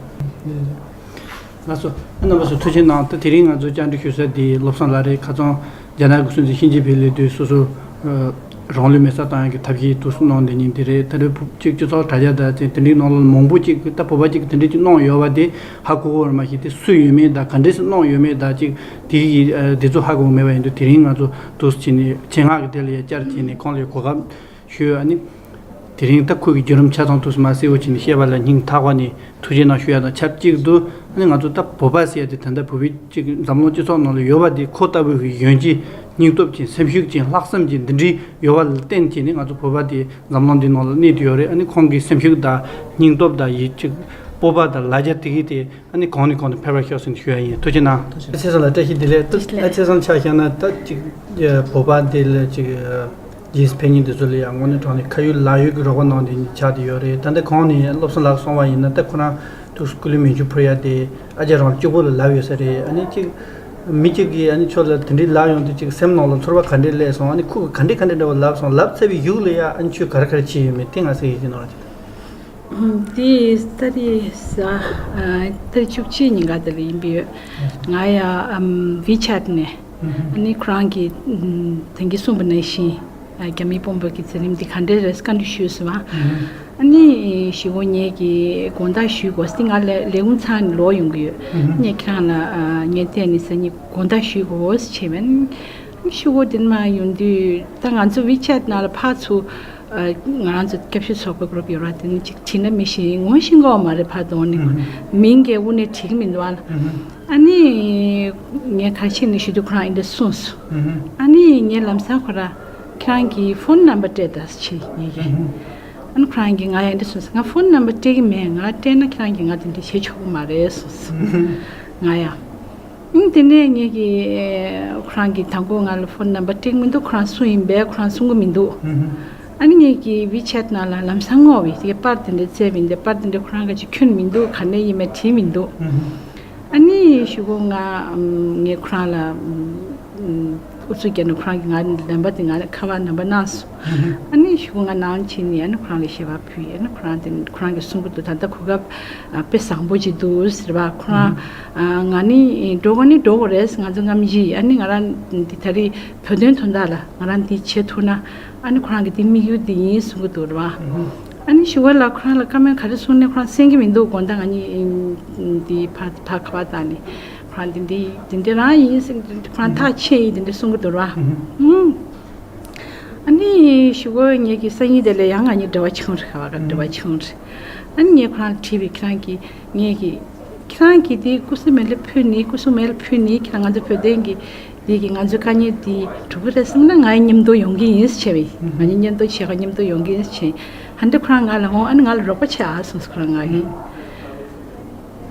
ལགས་སོ། རྣམ་པ་ཚོ་ཐུགས་རྗེ་གནང་། ད་དེ་རིང་ང་ཚོ་བཅར་འདྲི་ཞུ་ས་འདི་བློ་བཟང་ལགས་རེད། ཁ་སང་རྒྱ་ནག་གི་སྲིད་འཛིན་ཞི་ཅིན་ཕིང་སླེབས་དུས་སོ་སོ་ཨ་རང་ལུས་མེར་སྲེག་བཏང་ཡག་གི་ཐབས་ཤེས་དུ་གནང་བསྡད་མཁན་དེ་རེད། ད་རེས་ཕུ་གཅིག་སྤྱི་ཚོགས་དྲ་རྒྱ་དང་དེ་དེ་འདྲའི་ནང་ལ་མང་པོ་གཅིག་ད་བོད་པ་གཅིག་གིས་དེ་འདྲ་གཅིག་གནང་ཡོད་པ་དེ་ཧ་གོ་གི་ཡོད་རེད། མ་གཞི་དེ་སུ་ཡོད་མེད་དང་ག་འདྲས་སེ་གནང་ཡོད་མེད་དང་གཅིག་དེ་ཡི་ཨ་དེ་ཚོ་ཧ་གོ་མེད་པ་ཡིན་དུས་དེ་རིང་ང་ཚོ་འདུག་སེ་བྱས་ནས་ཆེད་མངགས་ཀྱི་དེ་ལ་ཡ་བཅར་བྱས་ནས་ཁོང་ལ་གོ་སྐབས་ཞུས། ཨ་ནི། དེ་རིང་ད་ཁོ་གི་བརྒྱུད་རིམ་ཆ་ཚང་དུས་སུ་མ་གསལ་བོ་བྱས་ནས་བཤད་པ་ལ་སྙིང་ཐག་པ་ནས་ཐུགས་རྗེ་གནང་ཞུ་ཡ་དང་ཆབས་ཅིག་ཏུ། ཨ་ནི་ང་ཚོ་ད་བོད་པ་ཟེར་ཡ་དེ་ད་ལྟ་བོད་པའི་གཅིག་འཛམ་གླིང་སྤྱི་ཚོགས་ནང་ལ་ཡོད་པ་དེ་ཁོ་ལྟ་བུའི་གི་ཡོན་ཆེ་སྙིང་སྟོབས་ཅན་སེམས་ཤུགས་ཅན་ལྷག་བསམ་ཅན་འདི་འདྲའི་ཡོད་པ་ལ་བརྟེན་བྱས་ནས་ང་ཚོ་བོད་པ་དེ་འཛམ་གླིང་འདི་ནང་ལ་གནས་བསྡད་ཡོད་རེད། ཨ་ནི་ཁོང་གི་སེམས་ཤུགས་དང་སྙིང་སྟོབས་དང་ཡིད་ཆེས་སྤོབས་པ་དང་ལ་རྒྱ་དེ་གི་དེ། ཨ་ནི་གོང་ནས་གོང་དུ་འཕེལ་བར་ཤོག་ཟེར་ནས་ཞུ་ཡ་ཡིན། ཐུགས་རྗེ་གནང་། ཨ་ཚེ་བཟང་ལགས་བཀྲ་ཤིས་བདེ་ལེགས། ཨ་ཚེ་བཟང་ཆ་བཞག་ན་ད་ཅིག་བོད་པ་འདི་ལ་ཅིག་རྗེས་སུ་ཕེབས་མཁན་འདི་ཚོ་ལ་ཡང་དངོས་གནས་དྲང་གནས་ཁ་ཡོད་ལག་ཡོད་ཀྱི་རོགས་པ་གནང་བསྡད་མཁན་ཆགས་བསྡད་ཡོད་རེད། ད་ལྟ་གོང་ནས་བློ་བཟང་ལགས་གསུངས་པ་ཡིན་ན་ད་ཁོ་རང་ཐུགས་སུ་སྐུ་ལུས་མེ་མཆོད་ཕུལ་ཡ་དེ་ཨ་ཅག་རང་གཅིག་པོ་ལ་ལབ་ཡོད་ས་རེད། ཨ་ནི་ཅིག་མི་གཅིག་གིས་ཨ་ནི་ཁྱོད་ལ་དེ་འདྲའི་ལབ་ཡོང་དུས་ཅིག་སེམས་ནང་ལ་ཚོར་བ་ག་འདྲས་སླེབས་སོང་། ཨ་ནི་ཁོ་གིས་ག་འདྲས་ག་འདྲས་འདྲ་བོ་ལབ་སོང་། ལབ་ཚར་བའི་གཞུག་ལ་ཡ་ཨ་ནི་ཁྱོད་ག་རེ་ག་རེ་བྱས་ཡོད་མེད་དེ་ང་གསན་ཡིན་གྱི་ནོར་བ་དེ། དེ་ཏ་རིག་གཟའ་ཨ་ཏ་རིག་བཅུ་གཅིག་ཉིན་ཀ་དེ་ལ་ཡིན་པའི་ཡོད། ང་ཡ་ཨམ་ཝི་ཆེ་ཊི་ནས་ཨ་ནི་ཁོ་རང་གིས་ཨམ་ད་གིན་གསུངས་པ་ནང་བཞིན་ཨ་རྒྱ་མིའི་དཔོན་པོ་གི་མཛད་རིམ་འདི་ག་འདྲས་རེད་བཀའ་འདྲི་ཞུས་སོང་བ། ཨ་ནི་གཞུག་གུ་ངེད་ཀྱིས་དགོངས་དག་ཞུས་དགོས་ཟེར། ང་ལས་ལས་ཁུངས་ཚང་ནས་ལོག་ཡོང་གི་ཡོད། ངས་ཁྱེད་རང་ལ་ཨ་ངས་བལྟས་ནས་ཟེར་ནས་དགོངས་དག་ཞུས་དགོས་ཟེར་བྱས་པས། ཨ་ནི་གཞུག་གུ་དེ་ནས་མར་ཡོང་དུས་ད་ང་ཚོ་ཝི་ཆེ་ཊི་ནང་ལ་ཕར་ཚུར། ང་རང་ཚོ་སྐྱབས་བཅོལ་ཚོགས་པའི་གུ་རུབ་ཡོད་ར། དེ་ནི་ཅིག་བྲིས་ན་མི་ཤེས། ངོ་ཤེས་ཀྱི་ཡོད་མ་རེད། ཕར་དོན་ནི་མིང་གི་དབུ་ནས་བྲིས་ཀྱི་མི་འདུག་ཨ། ཨ་ནི་ངས་ག་རེ་བྱས་ནས་ཞུ་དུས་ཁོ་རང་འདི་འདྲ་གསུངས་སོང་། ཨ་ནི་ངས་ལམ་སང་ཁོ་ར་ཁྱེད་རང་གི་ཕོན་ནམ་བར་སྤྲད་དང་ཟེར་ངས་ཀྱིས། ཨ་ནི་ཁོ་རང་གིས་ང་ཡང་འདི་གསུངས་སོང་། ང་ཕོན་ནམ་བར་སྤྲད་ཀྱི་མེད། ང་སྤྲད་ན་ཁྱེད་རང་གིས་ང་དེ་འདྲ་བྱེད་ཆོག་གི་མ་རེད་གསུངས་སོང་། ང་ཡང་། ཨང་། དེ་ནས་ངེད་ཀྱིས་ཁོ་རང་གིས་དང་པོ་ང་ལ་ཕོན་ནམ་བར་སྤྲད་མི་འདུག་ཁོ་རང་སུ་ཡིན་པས་ཁོ་རང་གསུང་གི་མི་འདུག་ཨ་ནི་ངེད་ཀྱིས་ཝི་ཆེ་ཊི་ནང་ལ་ལམ་སང་བསྔོགས་པས། དེ་པར་དེ་འདྲ་བཙལ་བ་ཡིན་ཏེ་པར་དེ་འདྲ་ཁོ་རང་ག་ཅིག་ཁྱོན་མི་འདུག་ག་ནས་ཡིན་མིན་བྲིས་མི་འདུག་ཨ་ནི་གཞུག་གུ་ང་ངས་ཁོ་རང་ལ་ཨུ་ཚུགས་བརྒྱབ་ནས་ཁོ་རང་གིས་ང་ནམ་བར་དེ་ང་ལ་ཁ་པར་ནམ་བར་གནང་སོང་། ཨ་ནི་གཞུག་གུ་ང་ནང་ཕྱིན་ནས་ཨ་ནི་ཁོ་རང་ལ་ཞལ་པར་ཕུལ་ཡས། ཨ་ནི་ཁོ་རང་དེ་ཁོ་རང་གིས་གསུང་གི་འདུག་ད་ལྟ་གོ་སྐབས་དཔེ་བཟང་པོ་ཅིག་འདུག་ཟེར་བ། ཁོ་རང་ང་ནི་འགྲོ་དགོས་ནི་འགྲོ་དགོས་རེད། ང་ཚོ་རྔམ་བརྗིད། ཨ་ནི་ང་རང་འདི་ད་རེས་བོད་དོན་དོན་དག་ལ་ང་རང་འདི་བྱེད་ཐུབ་ན་ཨ་ནི་ཁོ་རང་གི་འདི་དམིགས་ཡུལ་འདི་ཡིན་གསུང་གི་འདུག་རེད་བ། ཨ་ནི་ཞུ་བ་ལ་ཁོ་རང་ལ་བཀའ་མོལ་ག་རེ་གསུང་ནས་ཁོ་རང་གསན་གྱི་མི་འདུག་དགོང་དག་ང་གཉིས་འདི་ཕར་ཕར་ཁ་པར་བཏང་ནས་ཁོ་རང་འདི་འདི་འདི་འདྲ་རང་ཡིན་ཟེར། ཁོ་རང་ཐག་ཆད་ཡིན་འདི་འདྲ་གསུང་གི་འདུག་རེད་བ། ཨ་ནི་ཞུ་གོ་ངེད་ཀྱི་སང་ཉིན་དེ་ལས་ཡང་ང་གཉིས་འབྲེལ་བ་བྱུང་རེད། ཁ་བ་ག་འབྲེལ་བ་བྱུང་རེད། ཨ་ནི་ངས་ཁོ་རང་ལ་དྲིས་པས། ཁྱེད་རང་གིས་ངས་ཀྱི་ཁྱེད་རང་གིས་དེ་སྐུ་སྲུང་མེ་ལ་ཕུལ་ནི་སྐུ་སྲུང་མེ་ལ་ཕུལ་ནི་ཁྱེད་རང་ང་ཚོ་བོད་དོན་གྱི་དེ་གི་ང་ཚོའི་དཀའ་ངལ་དེ་གྲུབ་ཀྱི་རེད་བསམ་ན་ང་ཡི་མཉམ་དུ་ཡོང་གི་ཡིན་ཟེར་བྱས་པས། ང་གཉིས་མཉམ་དུ་བྱེད་ག་མཉམ་དུ་ཡོང་གི་ཡིན་ཟེར་བྱས། ཧ་འདྲ་ཁོ་རང་ང་ལ་འོང་ཨ་ནི་ང་ལ་རོགས་པ་བྱེད་ཨ་གསུངས་སོང་ཁོ་རང་ང་གིས།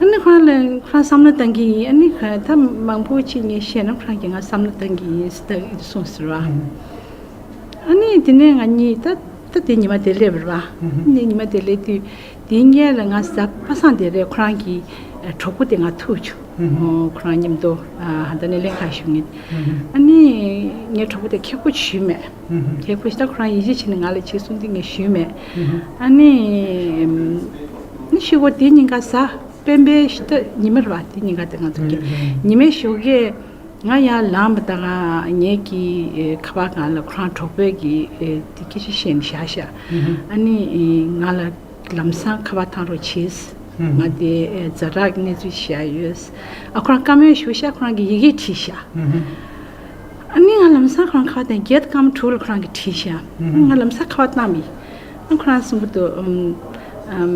ཨ་ནི་ཁོ་རང་ལ་ཁོ་རང་བསམ་བློ་བཏང་གི་ཡིན། ཨ་ནི་ཁོ་ད་མང་པོ་ཅིག་ངས་བཤད་ན་ཁོ་རང་གིས་ང་བསམ་བློ་བཏང་གི་ཡིན་ཟེར་ད་གསུངས་ཟེར་བ། ཨ་ནི་དེ་ནས་ང་གཉིས་ད་ད་དེ་ཉི་མ་དེ་སླེབས་པ་རེད་བ། ཨ་ནི་ཉི་མ་དེ་སླེབས་དུས་དེའི་སྔོན་ལ་ང་གཟའ་པ་སངས་དེ་རེད་ཁོ་རང་གི་གྲོགས་པོ་དེ་ང་ཐུག་བྱུང་། ཁོ་རང་མཉམ་དུ་ཧ་ད་ནས་ལེན་ཁ་ཞུ་ངེས། ཨ་ནི་ངའི་གྲོགས་པོ་དེ་ཁེ་ཁོ་ཞུས་མེད། ཁེ་ཁོ་ཞུས་ད་ཁོ་རང་ཡིད་ཆེས་བྱས་ནས་ང་ལ་ཅིག་གསུང་དུས་ངས་ཞུས་མེད། ཨ་ནི་ཨ་ནི་ཞུ་གོ་དེ་ཉིན་ཀ་གཟའ་སྤེན་པའི་ཤི་ད་ཉི་མ་རེད་བ། དེ་ཉིན་ཀ་དེ་ང་ཚོ་གི་ཉི་མའི་ཞོགས་ཀས་ང་ཡར་ལངས་པ་དང་ངེད་ཀྱི་ཁ་པར་སྒང་ལ་ཁོ་རང་གྲོགས་པོས་ཀྱི་དེ་སྐད་ཆ་བཤད་ནས་བཞག་ཤག་ཨ་ནི་ང་ལ་ལམ་སང་ཁ་པར་བཏང་རོགས་བྱས། ང་དེ་ཛ་དྲག་གི་གནས་ཚུལ་བཤད་ཡོད། ཨ་ཁོ་རང་བཀའ་མོལ་ཞུ་ཤག་ཁོ་རང་གིས་ཡི་གེ་བྲིས་ཤག་ཨ་ནི་ང་ལམ་སང་ཁོ་རང་ཁ་པར་བཏང་བརྒྱད་སྐར་མ་དྲུག་ལ་ཁོ་རང་གིས་བྲིས་ཤག་ང་ལམ་སང་ཁ་པར་བཏང་མི། ཨ་ཁོ་རང་གསུང་གི་འདུག་ཨམ་ཨམ་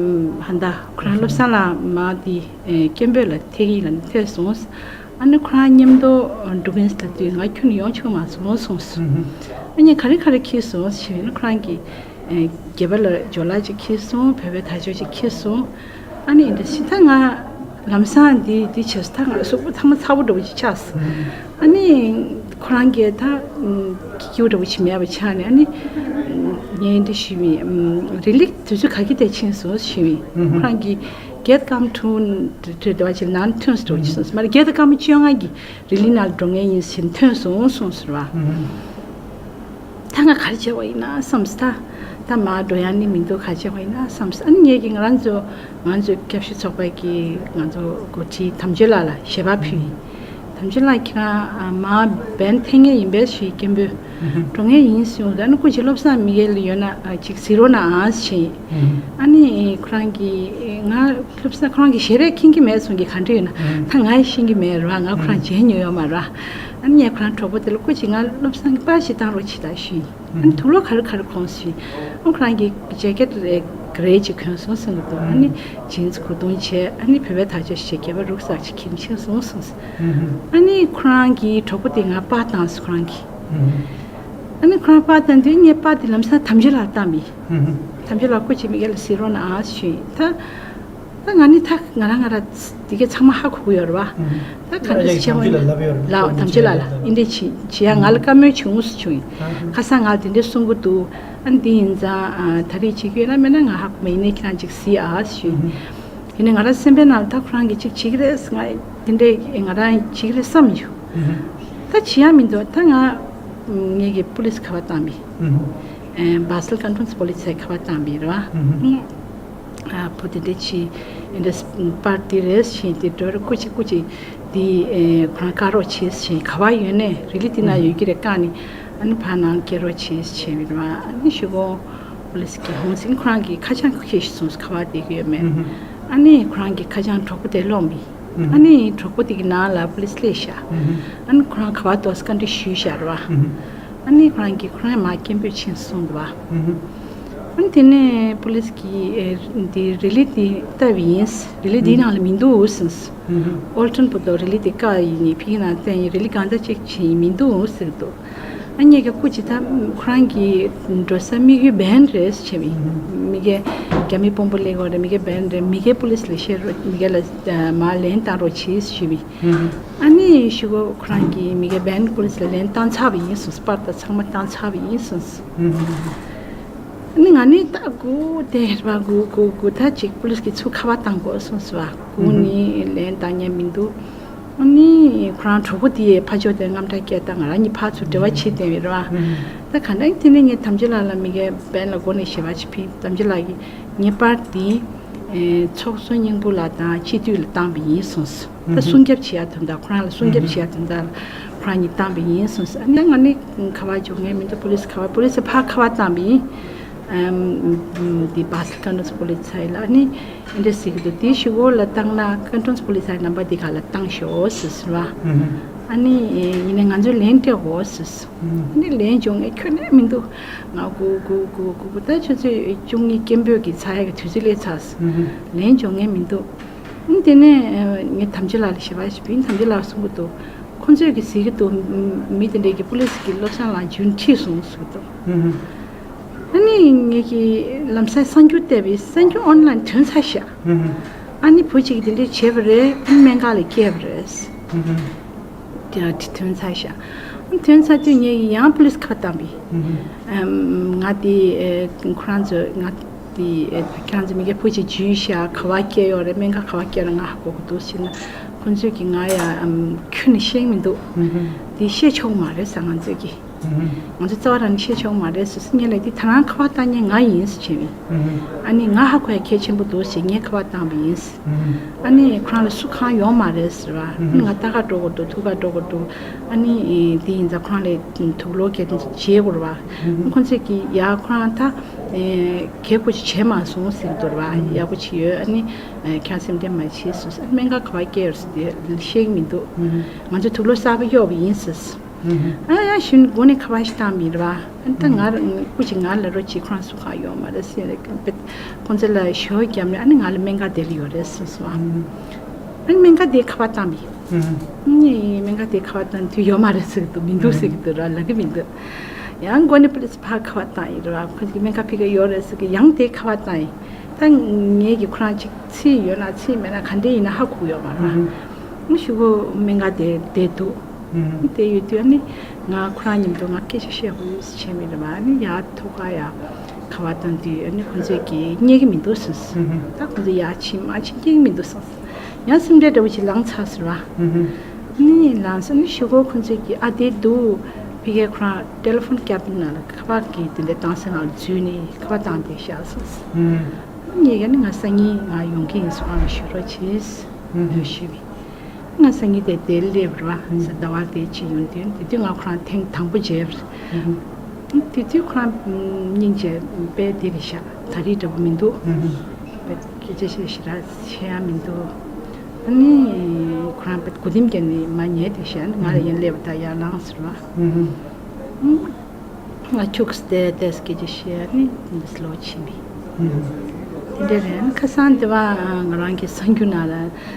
ཧ་ད་ཁོ་རང་བློ་བཟང་ལགས་མ་དེ་སྐད་འབོད་ལ་ཐད་ཀྱི་ལ་ཐད་སོང་། ཨ་ནི་ཁོ་རང་མཉམ་དུ་འགྲོ་གིན་ལབ་དུས་ང་ཁྱོན་ནས་ཡོང་ཆོག་མ་སོང་གསུངས་སོང་། ཨ་ནི་ག་རེ་ག་རེ་འཁྱེར་སོང་ཞེས་ན། ཁོ་རང་གིས་སྒལ་པ་ལ་ཇོ་ལགས་ཅིག་འཁྱེར་སོང་། བོད་པའི་དར་ལྕོག་ཅིག་འཁྱེར་སོང་། ཨ་ནི་འདི་ཞིག་ད་ང་ལམ་སང་འདི་འདི་བྱས་སོང་། ད་ང་གཟུགས་པོ་ཚང་མ་ཚ་པོ་འདྲ་བོ་ཅིག་ཆགས་སོང་། ཨ་ནི་ཁོ་རང་གིས་ད་སྐྱིད་པོ་འདྲ་བོ་ཅིག་མེད་པ་ཆགས་ནས། ཨ་ནི་ངས་འདི་ཞུས་པ་ཡིན། རི་ལི་དུས་ཚོད་ག་གི་དེ་ཕྱིན་སོང་ཞུས་པ་ཡིན། ཁོ་རང་གིས་བརྒྱད་དང་སྐར་མ་དྲུག་དེ་འདྲ་བ་ཅིག་ནང་ཐོན་སོང་ཞུས་སོང་། མ་རེད། བརྒྱད་དང་སྐར་མ་བཅོ་ལྔ་གི་རི་ལི་ནང་འགྲོ་མཁན་ཡིན་ཟེར་ཐོན་སོང་གསུངས་ཟེར་བ། ད་ང་ག་རེ་བྱེད་པ་ཡིན་ན་བསམས། ད་ད་མར་འགྲོ་ཡ་ནི་མི་འདུག་ག་རེ་བྱེད་པ་ཡིན་ན་བསམས། ཨ་ནི་ངེད་ཀྱིས་ང་རང་ཚོ་ང་ཚོའི་སྐྱབས་ཞུ་ཚོགས་པའི་གི་ང་ཚོ་འགོ་ཁྲིད་དམ་ཆོས་ལགས་ལ་ཞལ་པར་ཕུལ་ཡིན། དམ་ཆོས་ལགས་ཁྱེད་རང་མར་བན་ཐེངས་ངེས་ཡིན་པས་ཞུས། སྐད་འབོད་འགྲོ་མཁན་ཡིན་གསུངས། ཨ་ནི་སྐུ་མཁྱེན་བློ་བཟང་དམིགས་བསལ་ཡོད་ན་ཅིག་གཟིགས་རོགས་གནང་ཨ་ཞེས། ཨ་ནི་ཁོ་རང་གིས་ང་བློ་བཟང་ཁོ་རང་གིས་ཞལ་རས་མཁྱེན་གྱི་མེད་གསུང་གི། ག་འདྲ་ཡོད་ན་ད་ང་ཡི་ཤེས་ཀྱི་མེད་ར། ང་ཁོ་རང་མཇལ་མྱོང་ཡོད་མ་ར། ཨ་ནི་ངས་ཁོ་རང་གྲོགས་པོ་དེ་ལ་སྐུ་མཁྱེན་ང་བློ་བཟང་གི་པར་ཞིག་བཏང་རོགས་བྱེད་དང་ཞུས། ཨ་ནི་དུག་ལོག་ག་རེ་ག་རེ་གོན་སོང་ཞུས། ཨ་ཁོ་རང་གིས་ཇེ་ཀེད་རེ་ག་རེ་ཅིག་གོན་སོང་གསུང་གི་འདུག་ཨ་ནི་ཇིན་སི་གོས་ཐུང་བྱས། ཨ་ནི་བོད་པའི་དར་ལྕོག་ཞིག་བྱས། སྒལ་པ་རུག་སག་ཅིག་འཁྱེར་ཕྱིན་སོང་གསུངས། ཨ་ནི་ཁོ་རང་གི་གྲོགས་པོ་དེ་ང་པར་བཏང་སོང་། ཁོ་རང་གིས། ཨ་ནི་ཁོ་རང་པར་བཏང་དུས་ངས་པར་དེ་ལམ་སང་དམ་ཆོས་ལགས་བཏང་པ་ཡིན། དམ་ཆོས་ལགས་སྐུ་མཁྱེན་མི་སྒེར་ལ་གཟིགས་རོགས་གནང་ཨ་ཞུས། ད་ད་ང་ནི་ད་ང་རང་ང་རང་དེ་གས་ཚང་མ་ཧ་གོ་གི་ཡོད་རེད་བ། ད་ག་འདྲ་ཞིག་བྱེད་དགོས་ཡིན་ལབ་ཡོད་རེད། ལགས་དམ་ཆོས་ལགས་ལ་འདི་འདྲ་བྱེད་བྱེད་ཡ་ང་ལ་བཀའ་མོལ་བྱུང་ཟེར་བྱུང་ཡིན། ཁ་སང་ང་ལ་དེ་འདྲ་གསུང་གི་འདུག་ཨ་ནི་འདི་ཡིན་ཙང་ད་རེས་བྱེད་ཀྱི་ཡོད་ན་མེད་ན་ང་ཧ་གོ་མེད། ཡིན་ནའི་ཁྱེད་རང་ཅིག་གཟིགས་ཨ་ཞུས། ཡིན་ནའི་ང་རང་སེམས་པའི་ནང་ལ་ད་ཁོ་རང་གིས་ཅིག་བྱེད་ཀྱི་རེད། ང་དེ་འདྲ་ང་རང་བྱེད་ཀྱི་རེད་བསམ་ཡོད། ད་བྱེད་ཡ་མི་འདུག་ད་ང་ངེད་ཀྱིས་པུ་ལིས་ཁ་པར་བཏང་པ་ཡིན། བྷ་སལ་ཀན་ཊོན་སི་པོ་ལིས་ཁ་པར་བཏང་པ་ཡིན་རེད་བ། ཨ་བུ་དེ་འདྲ་བྱེད། འདི་འདྲ་པར་དེ་རེད་ཞེས་དེ་འགྲོ་རེད། སྐུ་མཁྱེན་སྐུ་མཁྱེན་འདི་ཁོ་རང་བཀག་རོགས་བྱེད་ཞེས། ག་པར་ཡོད་ནས་རི་ལི་དེ་ན་ཡོད་ཀྱི་རེད། བཀག་ནས་ཨ་ནི་ཕར་ནང་སྐྱེལ་རོགས་བྱེད་ཞེས་པ་ཡིན་རེད་བ། ཨ་ནི་གཞུག་གུ་པུ་ལིས་ཀྱིས་ཧོན་སིན་ཁོ་རང་གིས་ཁ་བྱང་ཁ་ཤས་ཤིག་བཟུང་སོང་། ག་པར་བསྡད་ཀྱི་ཡོད་མེད། ཨ་ནི་ཁོ་རང་གིས་ཁ་བྱང་གྲོགས་པོ་དེར་སློང་པ་ཡིན། ཨ་ནི་གྲོགས་པོ་དེ་གི་ནང་ལ་པུ་ལིས་སླེབས་ཤག་ཨ་ནི་ཁོ་རང་ག་པར་འདུག་བཀའ་འདྲི་ཞུས་ཤག་རེད་བ། ཨ་ནི་ཁོ་རང་གིས་ཁོ་རང་མར་སྐད་འབོད་ཕྱིན་སོང་འདུག་བ། ཨ་ནི་དེ་ནས་པུ་ལིས་ཀྱིས་ཨེ་འདི་རི་ལི་དེ་བལྟས་པ་ཡིན། རི་ལི་དེའི་ནང་ལ་མི་འདུག་ཟེར། ཨོལ་ཊོན་བར་དུ་རི་ལི་དེ་བཀག་ཡིན། ཕ་གི་ནང་བསྟན་ཡིན། རི་ལི་གང་འདྲ་ཅིག་བྱེད་ཡིན་མི་འདུག་ཟེར་འདུག་ཨ་ངེད་ཀྱི་སྐུ་མཁྱེན་ད་ཁོ་རང་གི་འགྲོ་ས་དམིགས་ཡུལ་བན་རེད་ཟེར་བྱས་པ་ཡིན། མི་གས་རྒྱ་མི་དཔོན་པོ་སླེབས་ཡོད་རེད། མི་གས་བན་རེད། མི་གས་པུ་ལིས་ལ་བཤད་རོགས། མི་གས་ལ་མར་ལན་བཏང་རོགས་བྱེད་ཞུས་པ་ཡིན། ཨ་ནི་གཞུག་གུ་ཁོ་རང་གིས་མི་གས་བན་པུ་ལིས་ལ་ལན་བཏང་ཚར་བ་ཡིན་གསུངས། པར་དང་ཚང་མ་བཏང་ཚར་བ་ཡིན་གསུངས། ཨ་ནི་ང་ནི་ད་སྒུག་བསྡད་པ། སྒུག་སྒུག་སྒུག་ད་ཅིག་པུ་ལིས་ཀྱིས་ཚུར་ཁ་པར་བཏང་དགོས་གསུངས་སོང་བ། སྒུག་ནི་ལན་བཏང་མཁན་མི་འདུག་ཨ་ནི་ཁོ་རང་གྲོགས་པོ་དེ་ཕར་ཕྱོགས་དེར་དངངས་སྐྲག་སྐྱེས། ད་ང་རང་གཉིས་ཕར་ཚུར་འབྲེལ་བ་བྱེད་བསྡད་པ་རེད་བ། ད་ག་འདྲ་ཡིན། དེ་ནས་ངས་དམ་ཆོས་ལགས་ལ་མི་གས་བན་ལ་སྒོ་ནས་ཞལ་པར་ཅིག་ཕུལ། དམ་ཆོས་ལགས་ཀྱིས་ངའི་པར་འདི་ཚོགས་གཙོ་སྙིང་པོ་ལགས་དང་སྤྱི་འཐུས་ལ་བཏང་པ་ཡིན་གསུངས་སོང་། ད་སྲུང་སྐྱོབ་བྱེད་ཡ་དོན་དག་ཁོ་རང་ལ་སྲུང་སྐྱོབ་བྱེད་ཡ་དོན་དག་ལ་ཁོ་རང་གཉིས་བཏང་པ་ཡིན་གསུངས་སོང་། ཨ་ནི་ང་ནི་ག་པར་འཇོག་མཁན་མི་འདུག་པུ་ལིས་ཁ་པར། པུ་ལིས་ཕར་ཁ་པར་བཏང་པ་ཡིན། ཨམ་འདི་བྷ་སལ་ཀན་ཊོན་སི་པོ་ལིས་ལ། ཨ་ནི་འདི་འདྲ་ཟེར་གྱི་འདུག་དེའི་གཞུག་གུ་ལ་བཏང་ན་ཀན་ཊོན་སི་པོ་ལིས་ནམ་པར་འདི་ག་ལ་བཏང་ཤོག་ཟེར་ཟེར་བ། ཨ་ནི་ཡིན་ནའི་ང་ཚོས་ལན་སྤྲད་དགོས་ཟེར། ཨ་ནི་ལན་འབྱུང་མཁན་ཁྱོན་ནས་མི་འདུག་ང་སྒུག་སྒུག་སྒུག་སྒུག་སྒུག་ད་ཆུ་ཚོད་བཅུ་གཉིས་སྐད་འབོད་ཀྱི་ཚར་ཡག་གི་དུས་ཚོད་སླེབས་ཚར་སོང་། ལན་འབྱུང་མཁན་མི་འདུག་ཨ་ནི་དེ་ནས་ངས་དམ་ཆོས་ལགས་ལ་ཞལ་པར་ཞིག་ཕུལ། དམ་ཆོས་ལགས་གསུང་གི་འདུག་ཁོང་ཚོས་ཀྱིས་ཟེར་གྱི་འདུག་མི་དེ་འདྲས་ཀྱིས་པུ་ལིས་ཀྱིས་བློ་བཟང་ལགས་རྒྱུན་ཁྲིད་སོང་ཟེར་གྱི་འདུག་ཨ་ནི་ངེད་ཀྱིས་ལམ་སང་གསར་འགྱུར་བལྟས་པས་གསར་འགྱུར་ཨོན་ལན་ཐོན་ཚར་ཤག་ཨ་ནི་བུ་གཅིག་གིས་དེ་འདྲས་བྱས་པ་རེད། ཨ་ནི་སྨན་ཁང་ལ་བསྐྱལ་བ་རེད། དེ་ཐོན་ཚར་ཤག་ཨ་ནི་ཐོན་ཚར་དུས་ངེད་ཀྱིས་ཡང་པུ་ལིས་ཁ་པར་བཏང་པས། ང་དེ་ཁོ་རང་ཚོ་ང་དེ་ཁྱེད་རང་ཚོ་མི་སྒེར་བུ་གཅིག་འཇུས་ཤག་ག་པར་བསྐྱལ་ཡོད་རེད། སྨན་ཁང་ག་པར་བསྐྱལ་རེད། ང་ཧ་གོ་གི་འདུག་ཟེར་ན། ཁོང་ཚོས་ཀྱིས་ང་ཡ་ཁྱོན་ནས་ཤེས་མི་འདུག་དེ་བཤད་ཆོག་མ་རེད་ཟེར། ང་ཚོས་ཀྱིས། ང་ཚོ་རྩ་བ་རང་ནས་བཤད་ཆོག་མ་རེད་ཟེར། ངས་ལབ་དུས་ད་རང་ཁ་པར་བཏང་མཁན་ང་ཡིན་ཟེར་བྱས་པས། ཨ་ནི་ང་ཧ་གོ་ཡ་གལ་ཆེན་པོ་འདུག་ཟེར་ངས་ཁ་པར་བཏང་པ་ཡིན་ཟེར། ཨ་ནི་ཁོ་རང་ལ་སུ་གང་ཡོང་མ་རེད་ཟེར་བ། ཨ་ནི་ང་ལྟ་ག་འགྲོ་དགོས་འདུག་ཐུག་ག་འགྲོ་དགོས་འདུག་ཨ་ནི་དེ་ཡིན་ཙང་ཁོ་རང་ལ་དུག་ལོག་ག་བྱེད་དགོས་རེད་བ། ཁོང་ཚོས་ཀྱིས་ཡ་ཁོ་རང་ད་གལ་པོ་ཅིག་བྱས་མ་སོང་ཟེར་གྱི་འདུག་རེད་བ། ཡག་པོ་ཅིག་ཡོད། ཨ་ནི་ཁྱེད་རང་སེམས་ཁྲལ་མ་བྱེད་ཟེར། ཨ་ནི་སྨན་ཁང་ག་པར་བསྐྱལ་ཡོད་ཟེར་དེ་ཤེས་ཀྱི་མི་འདུག་ང་ཚོས་དུག་ལོག་གསར་པ་གཡོགས་པ་ཡིན་ཟེར། ཨ་ཡ་ཞུ་ནས་སྒོ་ནས་ཁ་པར་ཞིག་བཏང་མི་རེད་བ། ཨ་ནི་ད་ང་རང་སྐུ་མཁྱེན་ང་ལ་རོགས་གྱིས། ཁོ་རང་སུ་གང་ཡོད་མ་རེད་ཟེར་རེད། ཁོང་ཚོ་ལ་ཞུ་བ་བརྒྱབ་ནས་ཨ་ནི་ང་ལ་སྨན་ཁང་དེ་ལ་ཡོད་རེད་ཟེར་སོང་། ཨ་ནི་སྨན་ཁང་དེ་ཁ་པར་བཏང་མི། ནི་སྨན་ཁང་དེ་ཁ་པར་བཏང་དུས་ཡོད་མ་རེད་ཟེར་གི་འདུག་མི་འདུག་ཟེར་གི་འདུག་ར། ལབ་གི་མི་འདུག་ཡང་མགོ་ནས་པུ་ལིས་ཕར་ཁ་པར་བཏང་ཡིན་ར། ཁོ་ཚོས་སྨན་ཁང་ཕ་གིར་ཡོད་རེད་ཟེར་གི། ཡང་དེ་ཁ་པར་བཏང་ཡིན། ད་ངས་ཀྱིས་ཁོ་རང་ཅིག་ཚིག་ཡོད་ན་ཚིག་མེད་ན་ག་འདྲ་ཡིན་ན་ཧ་གོ་གི་ཡོད་མ་རེད། ཨ་ནི་གཞུག་གུ་སྨན་ཁང་དེ་བསྡད་འདུག་དེ་ཡོད་དུས་ཨ་ནི་ང་ཁོ་རང་མཉམ་དུ་ང་སྐད་ཆ་བཤད་དགོས་ཡོད་བྱས་མི་རེད་པ། ཨ་ནི་ཡར་ཐུག་ག་ཡ་ཁ་པར་བཏང་དུས་ཨ་ནི་ཁོ་ཚོས་ཀྱིས་རྙེད་ཀྱི་མི་འདུག་ཟེར། ད་ཁོ་ཚོས་ཡར་ཕྱིན་མར་ཕྱིན་རྙེད་ཀྱི་མི་འདུག་ཟེར། ཡང་སེམས་ཁྲལ་འདྲ་བོ་ཞིག་ལངས་ཚར་ཟེར་བ། ནི་ལངས་སོང་ནི་གཞུག་གུ་ཁོ་ཚོས་ཀྱིས་ཨ་དེ་འདུག་ཕ་གིར་ཁོ་རང་ཊེ་ལི་ཕོན་ཀེ་བིན་ནང་ལ་ཁ་པར་གྱི་དེ་འདྲའི་གཏམ་བཤད་ནང་ལ་འཛུལ་ནས་ཁ་པར་བཏང་བསྡད་ཤག་ཟེར། ངས་ཀྱང་ནི་ང་སང་ཉིན་ང་ཡོང་གི་ཡིན་ཟེར། ཨ་ལ་ཞུ་རོགས་བྱེད་ཟེར་ཞུས་པས། ང་སང་ཉིན་དེ་དེར་སླེབས་ར་ཟེར། ཟླ་བ་དེ་ཕྱིན་ཡོང་དུས་དེ་དུས་ང་ཁོ་རང་ཐེངས་དང་པོ་མཇལ་བ་རེད། དེ་དུས་ཁོ་རང་སྙིང་རྗེ་དཔེ་དེ་རེད་ཤག་ད་རེས་འདྲ་པོ་མི་འདུག་དཔེ་སྐད་ཆ་བཤད་ཤེས་ར་བཤད་ཡ་མི་འདུག་ཨ་ནི་ཁོ་རང་དཔེ་གོ་ལྡེམ་བརྒྱབ་ནས་མར་ཉལ་བསྡད་ཤག་ང་ལ་ཡར་སླེབས་པ་ད་ཡར་ལངས་ཟེར་བ། ང་ཁྱུག་ཙམ་བལྟས་བལྟས་སྐད་ཆ་བཤད་ནས་འདི་ལོག་ཕྱིན་པས། དེ་འདྲ་རེད། ཁ་སང་དེ་བ་ང་རང་གི་གསར་འགྱུར་ནང་ལ་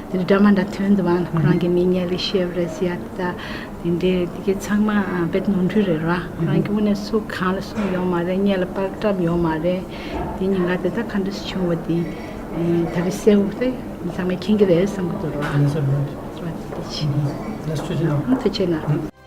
དེ་འདྲ་འདྲ་མ་འདྲ་ཐོན་འདུག་བ། ཁོ་རང་གི་མི་ཉལ་ལས་བཤད་པ་རེད་ཟེར་ཡ་དེ། ད་དེ་འདྲའི་དེ་གའི་ཚང་མ་དཔེ་ནོར་འཁྲུལ་རེད་ར། ཁོ་རང་གི་དངོས་གནས་སུ་གང་ལ་སོང་ཡོད་མ་རེད། སྔོན་ལ་པར་བཀྲམ་ཡོད་མ་རེད། དེ་ཉིན་ཀ་དེ་ད་ག་འདྲ་སེ་བྱུང་བ་དེ་ད་རེས་གསལ་བོ་དེ་ཚང་མས་མཁྱེན་གྱི་རེད་བསམ་གྱི་འདུག་ར། ཐུགས་རྗེ་ཆེ་གནང་། ཐུགས་རྗེ་ཆེ་གནང་།